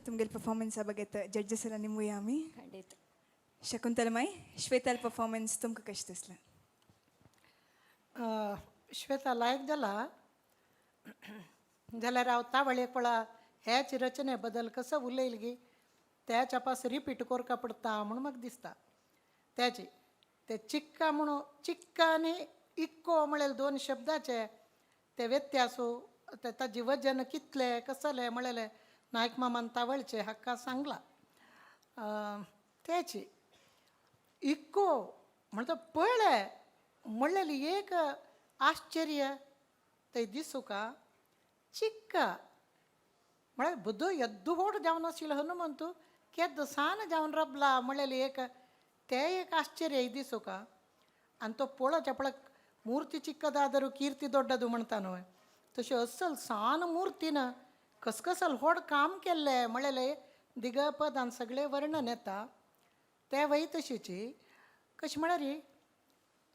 तुमगेले परफॉर्मन्सा बगेत जड्जस ಎಲ್ಲ ನಿಮ್ಮು ಆಮಿ. ಖಂಡಿತ. ಶಕುಂತಲ ಮಾಯಿ, ಶ್ವೇತಾಲ್ ಪರ್ಫಾರ್ಮೆನ್ಸ್ तुमकां कशें दिसलें? श्वेता लायक जाला जाल्यार हांव तावळेक पळा ह्याच रचने बद्दल कसो उलयल गी त्याच्या पास रिपीट कोरका पडटा म्हूण म्हाका दिसता. त्याची ते चिक्का म्हणून चिक्का आनी इक्को म्हळ्यार दोन शब्दाचे ते व्यत्यासू ते ताजे वजन कितले कसले म्हळेले नायक मामान तावळचे हाका सांगला. त्याची इक्को म्हणटा पळय म्हणलेली एक आश्चर्य ते दिसूका चिक्का म्हळ्यार बुद्ध येद्दो व्हड जावन आशिल्लो हनुमंतू केद्दो सान जावन रबला म्हणलेली एक ते एक आश्चर्य दिसूका. आनी तो पळोवच्या पळय मूर्ती चिक्कदाದರು कीर्ती ದೊಡ್ಡದು म्हणटा न्हय तशें असल सान मूर्तीन कसकसल व्हड काम केल्लें म्हणलेलें दिगपदान सगळें वर्णन येता. ते वय तशीची कशें म्हळ्यार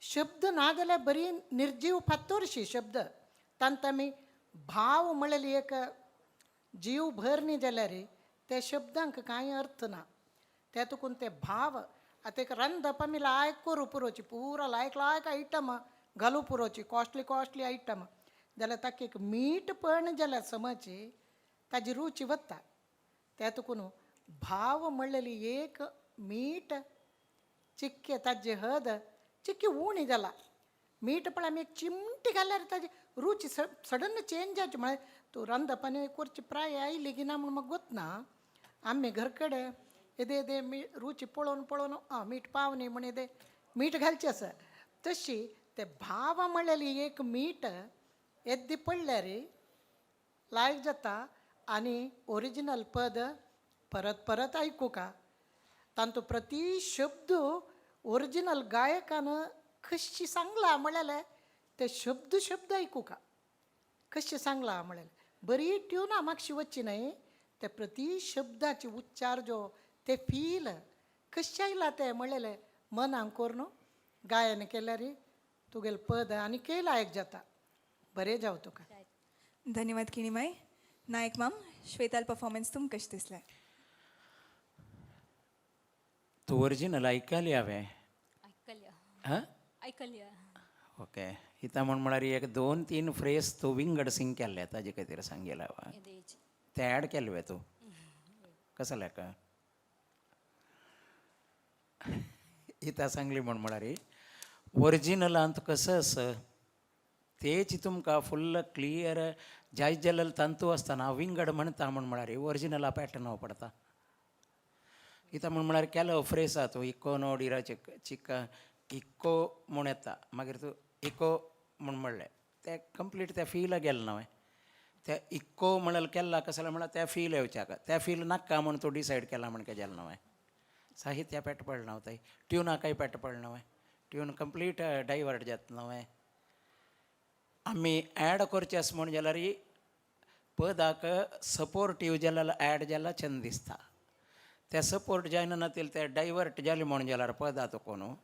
शब्द ना जाल्यार बरी निर्जीव फातोरशी शब्द तांत आमी भाव म्हणलेली एक जीव भर न्ही जाल्यार त्या शब्दांक कांय अर्थ ना. ते तुकून ते भाव आतां एक रांदप आमी लायक करूं पुरोची पुरा लायक लायक आयटम घालूं पुरोची कॉस्टली कॉस्टली आयटम जाल्यार ताका एक मीठ पण जाल्यार समजची ताजी रुची वता. ते तुकून भाव म्हणलेली एक मीठ चिक्के ताजे हद चिक्के उणी जाला मीठ पण आमी एक चिमटी घाल्यार ताजी रुची सडन चेंज जावची. म्हळ्यार तूं रांदप आनी करची प्राय आयली की ना म्हूण म्हाका गोत ना. आमी घर कडेन येदे येदे मी रुची पळोवन पळोवन आं मीठ पाव न्ही म्हण येदे मीठ घालचें आसा. तशी ते भाव म्हणलेली एक मीठ येद्दी पडल्यार लायक जाता आनी ओरिजिनल पद परत परत आयकुका. तांचो प्रती शब्द ओरिजिनल गायकान कशी सांगला म्हणलें ते शब्द शब्द आयकुका कशें सांगला म्हणलें बरी ट्युनां मातशी वचची न्हय ते प्रती शब्दाचे उच्चार जो ते फील कशें आयला ते म्हणलेलें मनाक करून गायन केल्यार तुगेलें पद आनी लायक जाता. बरें जावं तुका. धन्यवाद किणीमाय. नायक माम, श्वेताल परफॉर्मन्स तुमकां कशें दिसलें? तूं ओरिजिनल आयकली हांवें. आयकल्या. हां. आयकल्या. ओके, हिता म्हण म्हळ्यार एक दोन तीन फ्रेज तूं विंगड सिंग केल्ले ताजे खातीर सांगेला हांवें ते ॲड केल्ले तूं कसो लेखा हिता सांगली म्हण म्हळ्यार ओरिजिनलांत कसं आसा तेच तुमकां फुल्ल क्लियर जायत जाल्यार तांतू आसतना विंगड म्हणटा म्हण म्हळ्यार ओरिजिनला पॅटर्न पडता. इता म्हण म्हळ्यार केलो फ्रेज आहा तूं इक्को नोडिरा चिक चिक्का इक्को म्हूण येता मागीर तूं इको म्हूण म्हणलें तें कंप्लीट त्या फील गेलें ना त्या इक्को म्हणल्यार केला कसं म्हळ्यार त्या फील येवच्याक त्या फील नाका म्हूण तूं डिसायड केला म्हण काय जालें ना. साहित्या पेट पडना थंय ट्युनाकय पेट पडना ट्यून कंप्लीट डायवर्ट जाता न्हय. आमी ॲड करचे आसा म्हूण जाल्यार पदाक सपोर्टीव जाल्यार ॲड जाल्यार चंद दिसता. ते सपोर्ट जायना नातील ते डायवर्ट जाले म्हूण जाल्यार पदा तुका न्हू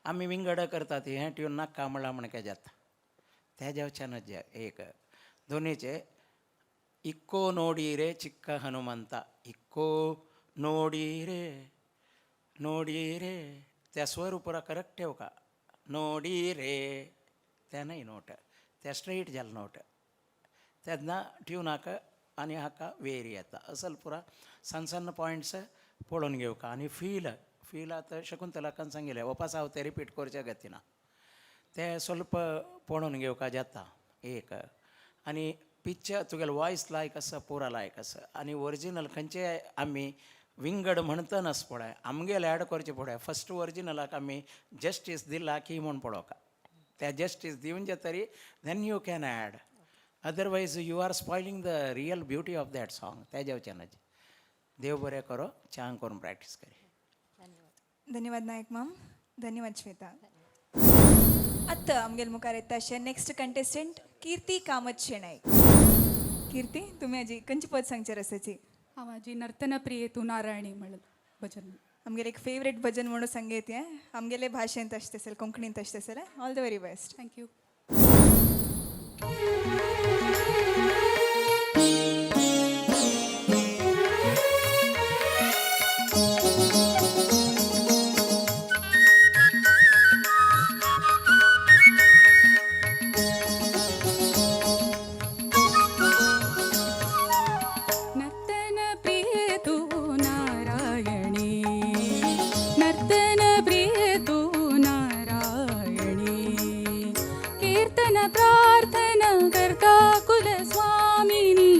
आमी विंगड करतात हें ट्यून नाका म्हणलां म्हण काय जाता ते जावच्यानच जे एक दोनीचे इक्को नोडी रे चिक्क हनुमंता इक्को नोडी रे नोडी रे त्या स्वर पुरा करेक्ट ठेवका नोडी रे त्या न्हय नोट त्या स्ट्रेट जालें नोट तेन्ना ट्युनाक आनी हाका वेरी येता असल पुरा सान सान पॉयंट्स पळोवन घेवका आनी फील फील आतां शकुंतलाकान सांगिल्लें वपास हांव तें रिपीट करच्या गतीना तें स्वल्प पळोवन घेवका जाता एक आनी पिक्चर तुगेलो वॉयस लायक आसा पुरा लायक आसा आनी ओरिजिनल खंयचे आमी विंगड म्हणटनाच पळय आमगेले ॲड करचे पळय फस्ट ओरिजिनलाक आमी जस्टीस दिला की म्हूण पळोवका त्या जस्टीस दिवन जातरी then you can add otherwise you are spoiling the real beauty of that song. त्या जावच्यानच देव बरें करो चांग करून प्रॅक्टीस करी. धन्यवाद नायक माम. धन्यवाद श्वेता. आत्तां आमगेले मुखार येता अशें नेक्स्ट कंटेस्टंट कीर्ती कामत शेणै. कीर्ती, तुमी आजी खंयचें पद सांगचें रसाची? हांव आजी नर्तन प्रिये तूं नारायणी म्हणून भजन. आमगेले एक फेवरेट भजन म्हणून सांगेत हें आमगेले भाशेंत अशें आसेल कोंकणींत अशें आसेल. All the very best. Thank you. कीर्तन प्रार्थना करता कुलस्वामिनी,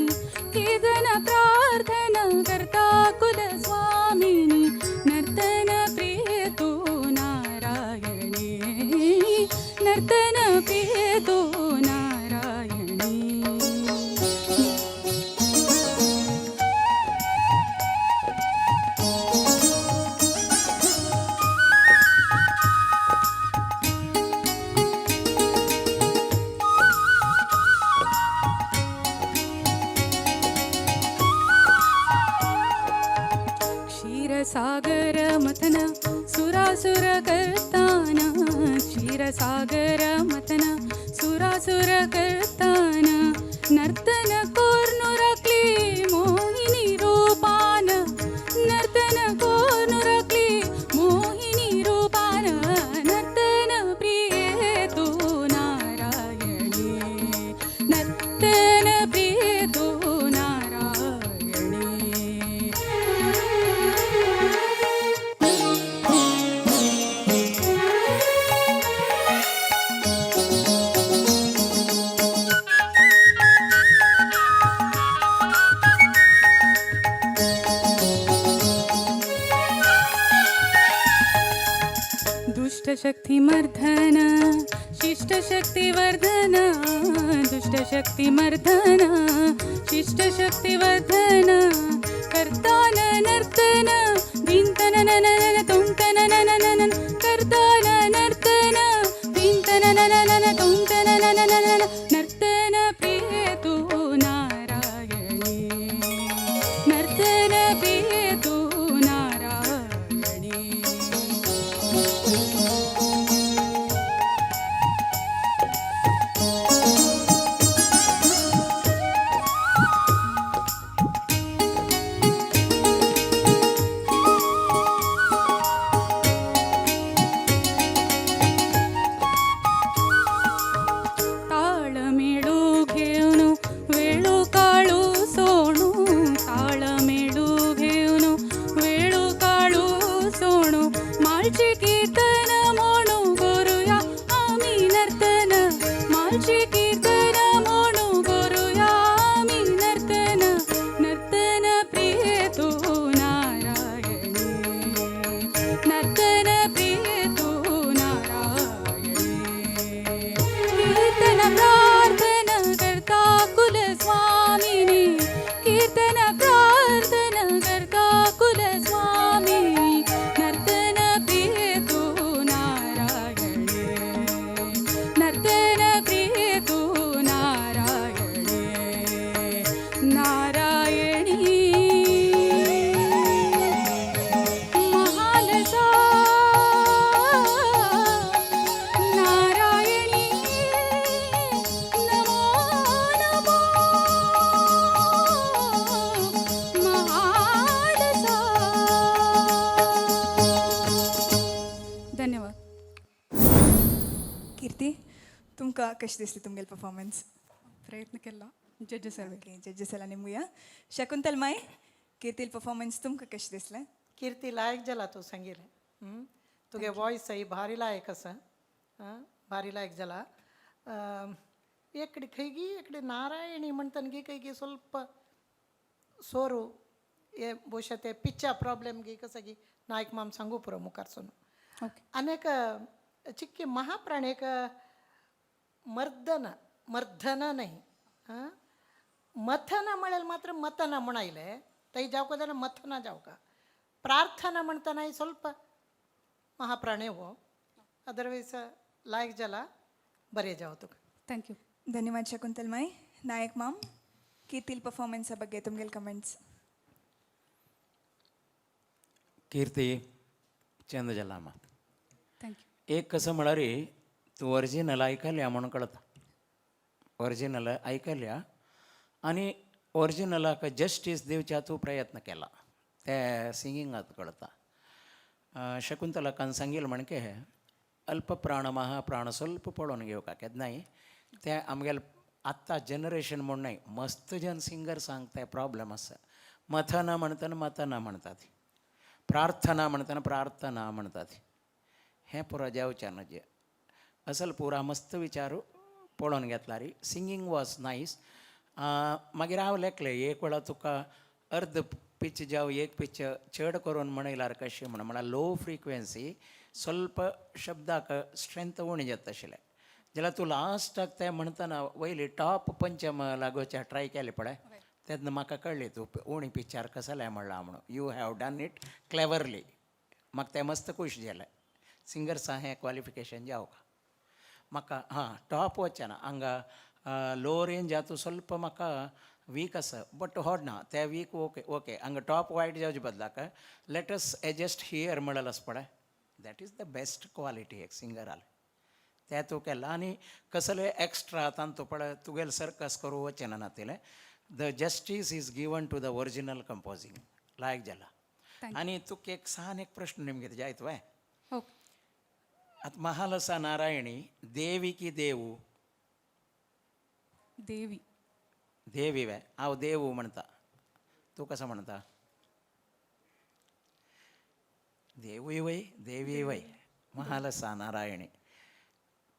कीर्तन प्रार्थना करता कुलस्वामिनी, नर्तन प्रिय तू नारायणी, नर्तन प्रिय तू नारायणी. क्षीरसागर मथन सुरासुर करताना, क्षीरसागर मथन सुरासुर करताना, नर्तन कोर्नु राखली मोहिनी रूपान, नर्तन कोर्नु राखली मोहिनी रूपान, नर्तन प्रिय तू नारायणी, नर्तन प्रिय तू नारायणी. दुष्टशक्तिमर्दन शिष्टशक्तिवर्धन, दुष्टशक्तिमर्दन शिष्टशक्तिवर्धन, करतान नर्तन धिंतन ननन तुंतन ननन, करतान नर्तन धिंतन ननन तुंतन ननन, नर्तन प्रिय तू नारायणी, नर्तन प्रिय तू नारायणी. ताळमेळू घेऊन वेळू काळू सोणू, ताळमेळू घेऊन वेळू काळू सोणू, मालची कीर्तन म्हणू करूया आम्ही नर्तन, मालची कीर्तन म्हणू करूया आम्ही नर्तन, नर्तन प्रिय तू नारायणी, नर्तन प्रिय तू नारायणी. कीर्तन प्रार्थना करता कुलस्वामिनी, कीर्तन प्रार्थना करता कुलस्वामिनी, नर्तन प्रिय तू नारायणी, नर्तन प्रिय तू नारायणी, नारायणी महालसा, नारायणी नमो नमो महालसा. धन्यवाद. कीर्ती, तुमकां कशें दिसली तुमगेली परफॉर्मन्स? प्रयत्न केला जजेस. ओके, जजेस ಎಲ್ಲ निमूया. शकुंतल माय, कीर्तील परफॉर्मन्स तुमकां कशें दिसलें? कीर्ती, लायक जाला तूं सांगिलें. तुगे वॉयस ही भारी लायक आसा. आं, भारी लायक जाला. एकडी खंयगी एकडी नारायणी म्हणटना खंयगी ಸ್ವಲ್ಪ सोरू हे ಬಹುಶಃ ते पिच्चा प्रॉब्लेम गी कसं गी नायक माम सांगू पुरो मुखार सोनू. ओके. अनेक चिक्की महाप्राण एक मर्दन मर्धन नाही. हां, मथन म्हणेल मात्र मथन म्हण आयलें तै जावका जाल्यार मथना जावका. प्रार्थना म्हणटनाय ಸ್ವಲ್ಪ महाप्राणे हो. अदरवाईज लायक जाला, बरें जावं तुका. Thank you. धन्यवाद शकुंतल माय. नायक माम, कीर्तील परफॉर्मन्सा ಬಗ್ಗೆ तुमगेले कमेंट्स? कीर्ती, चंद जाला मात. Thank you. एक कसं म्हळ्यार तूं ओरिजिनल आयकल्या म्हणून कळता. ओरिजिनल आयकल्या आनी ओरिजिनलाक जस्टीस दिवच्या तूं प्रयत्न केला, ते सिंगिंगात कळता. शकुंतलाकान सांगील म्हणके अल्प प्राण महाप्राण ಸ್ವಲ್ಪ पळोवन घेवका. केन्नाय ते आमगेले आत्तां जनरेशन म्हूण न्हय, मस्त जन सिंगर्सांक ते प्रॉब्लम आसा. मथना म्हणटना मथना म्हणटात, प्रार्थना म्हणटना प्रार्थना म्हणटात. हें पुरो जावचें ना. जे असल पुरा मस्त विचारू पळोवन घेतला रे, सिंगींग वॉज नायस. मागीर हांव लेखलें एक वेळा तुका अर्द पिच जावं एक पिच चड करून म्हणयल्यार कशें म्हण, म्हळ्यार लो फ्रिक्वेन्सी स्वल्प शब्दाक स्ट्रेंथ उणी जाता आशिल्लें. जाल्यार तूं लास्टाक तें म्हणटना वयली टॉप पंचम लागोवच्या ट्राय केलें पळय, तेन्ना म्हाका कळ्ळें तूं उणी पिचार कसलें म्हणलां म्हणून. You have done it cleverly. म्हाका तें मस्त खूश जालें. सिंगर्सां हें क्वॉलिफिकेशन जावं म्हाका. हां, टॉप वचना हांगा, लो रेंजातू ಸ್ವಲ್ಪ म्हाका वीक आसा, बट होडना ते वीक. ओके ओके, हांगा टॉप वायट जावचे बदलाक let us adjust here म्हणलें आसा पळय, that is the best quality एक सिंगराल. ते तूं केलां आनी कसले एक्स्ट्रा तांतू पळय तुगेले सर्कस करूं वचना नातिलें. The justice is given to the original composing लायक जाला. आनी तुका एक सान एक प्रश्न निमगे जायत वय. ओके. आतां महालसा नारायणी देवी की देवू? देवी. देवी वे? हांव देवू म्हणटा, तूं कसो म्हणटा? देवूय वय, देवी वय. महालसा नारायणी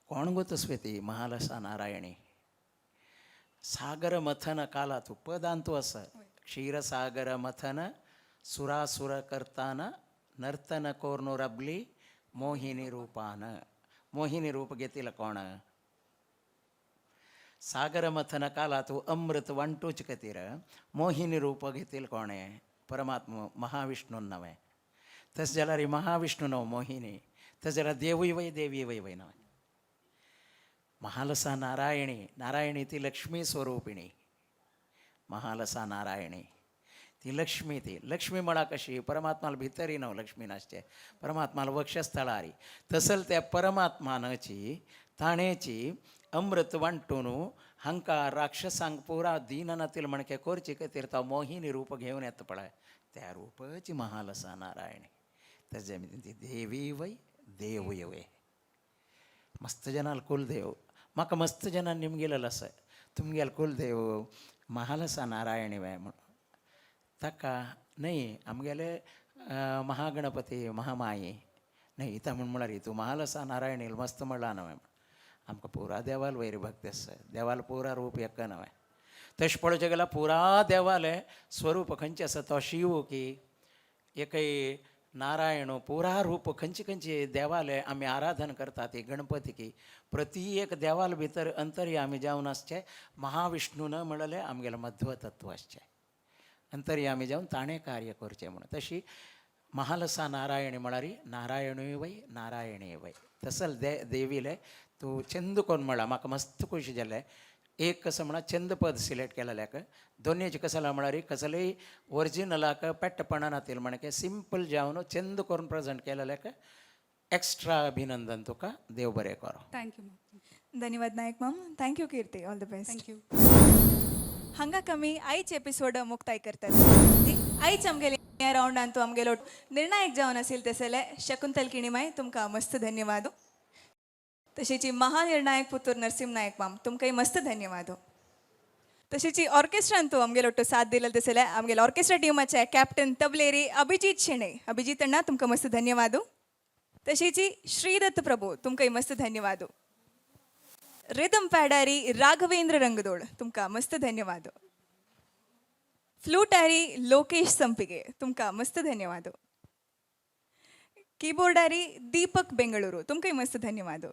कोण गो तस्वे ती महालसा नारायणी? सागर मथन काला तूं पदांतू आसा, क्षीरसागर मथन सुरासुर करताना नर्तन कोर्नु रबली मोहिनी रूपान. मोहिनी रूप घेतिल कोण? सागर मथन कालातू अमृत वांटूच खातीर मोहिनी रूप घेतील कोणे? परमात्मा महाविष्णू नव्हे? तशें जाल्यार महाविष्णू न्हू मोहिनी, तशें जाल्यार देवूय वय, देवी वय वय नव्हे? महालसा नारायणी, नारायणी ती लक्ष्मी स्वरूपिणी. महालसा नारायणी ती लक्ष्मी. ती लक्ष्मी म्हणा कशी? परमात्माला भितरी न्हू लक्ष्मी नासचे, परमात्माला वक्षस्थळारी. तसल त्या परमात्मानची ताणेची अमृत वांटून हांकां राक्षसांक पुरा दीननातील म्हणके करचे खातीर तो मोहिनी रूप घेवन येता पळय, त्या रूपची महालसा नारायणी. तशें ती देवी वय, देवूय वय. मस्त जनाल कुलदेव म्हाका मस्त जनान निमगेलेलो आसा, तुमगेलो कुलदेव महालसा नारायणी वय म्हणून. ताका न्हय, आमगेले महागणपती महामाई न्हय इता म्हण म्हळ्यार तूं महालसा नारायणी मस्त म्हणला न्हय म्हण. आमकां पुरा देवाल वयर भक्ती आसा. देवाल पुरा रूप एक न्हय. तशें पळोवचें गेल्यार पुरा देवालें स्वरूप खंयचें आसा? तो शिव की एकय नारायण, पुरा रूप खंयचे खंयचे देवाले आमी आराधन करतात ती गणपती की प्रति एक देवाल भितर अंतर्यामी जावन आसचे महाविष्णून म्हणलें आमगेलें मध्व तत्व आसचें, अंतर्यामी जावन ताणें कार्य करचें म्हणून. तशी महालसा नारायणी म्हळ्यार नारायणूय वय, नारायणीय वय. तसल दे देवीले तूं चंद कोण म्हळ्यार म्हाका मस्त खुशी जालें. एक कसं म्हणा चंद पद सिलेक्ट केलेल्याक, दोन्हीचे कसं म्हळ्यार कसलेय ओरिजिनलाक पेट्टपणा नातील म्हणके सिंपल जावन चंद करून प्रेझेंट केलेल्याक एक्स्ट्रा अभिनंदन तुका. देव बरें करो. Thank you ma'am. धन्यवाद Naik ma'am. Thank you Kirti, all the best. Thank you. हांगा कमी आयचे एपिसोड मुक्ताय करतात. आयच आमगेले ह्या रावंडान तूं आमगेलो निर्णायक जावन असेल तसले शकुंतल किणीमाय, तुमकां मस्त धन्यवाद. तशेंच महानिर्णायक पुतूर नरसिंह नायक माम, तुमकांय मस्त धन्यवाद. तशेंच ऑर्केस्ट्रान तूं आमगेलो ಒಟ್ಟು साथ दिलें तसले आमगेलो ऑर्केस्ट्रा टीमाचे कॅप्टन तबलेरी अभिजीत शेणै, अभिजीत अण्णा, तुमकां मस्त धन्यवाद. तशेंच श्रीदत्त प्रभू, तुमकांय मस्त धन्यवाद. रिदम पॅडारी राघवेंद्र रंगदोड, तुमकां मस्त धन्यवाद. फ्लूटारी लोकेश संपिगे, तुमकां मस्त धन्यवाद. कीबोर्डारी दीपक बेंगळुरू, तुमकांय मस्त धन्यवाद.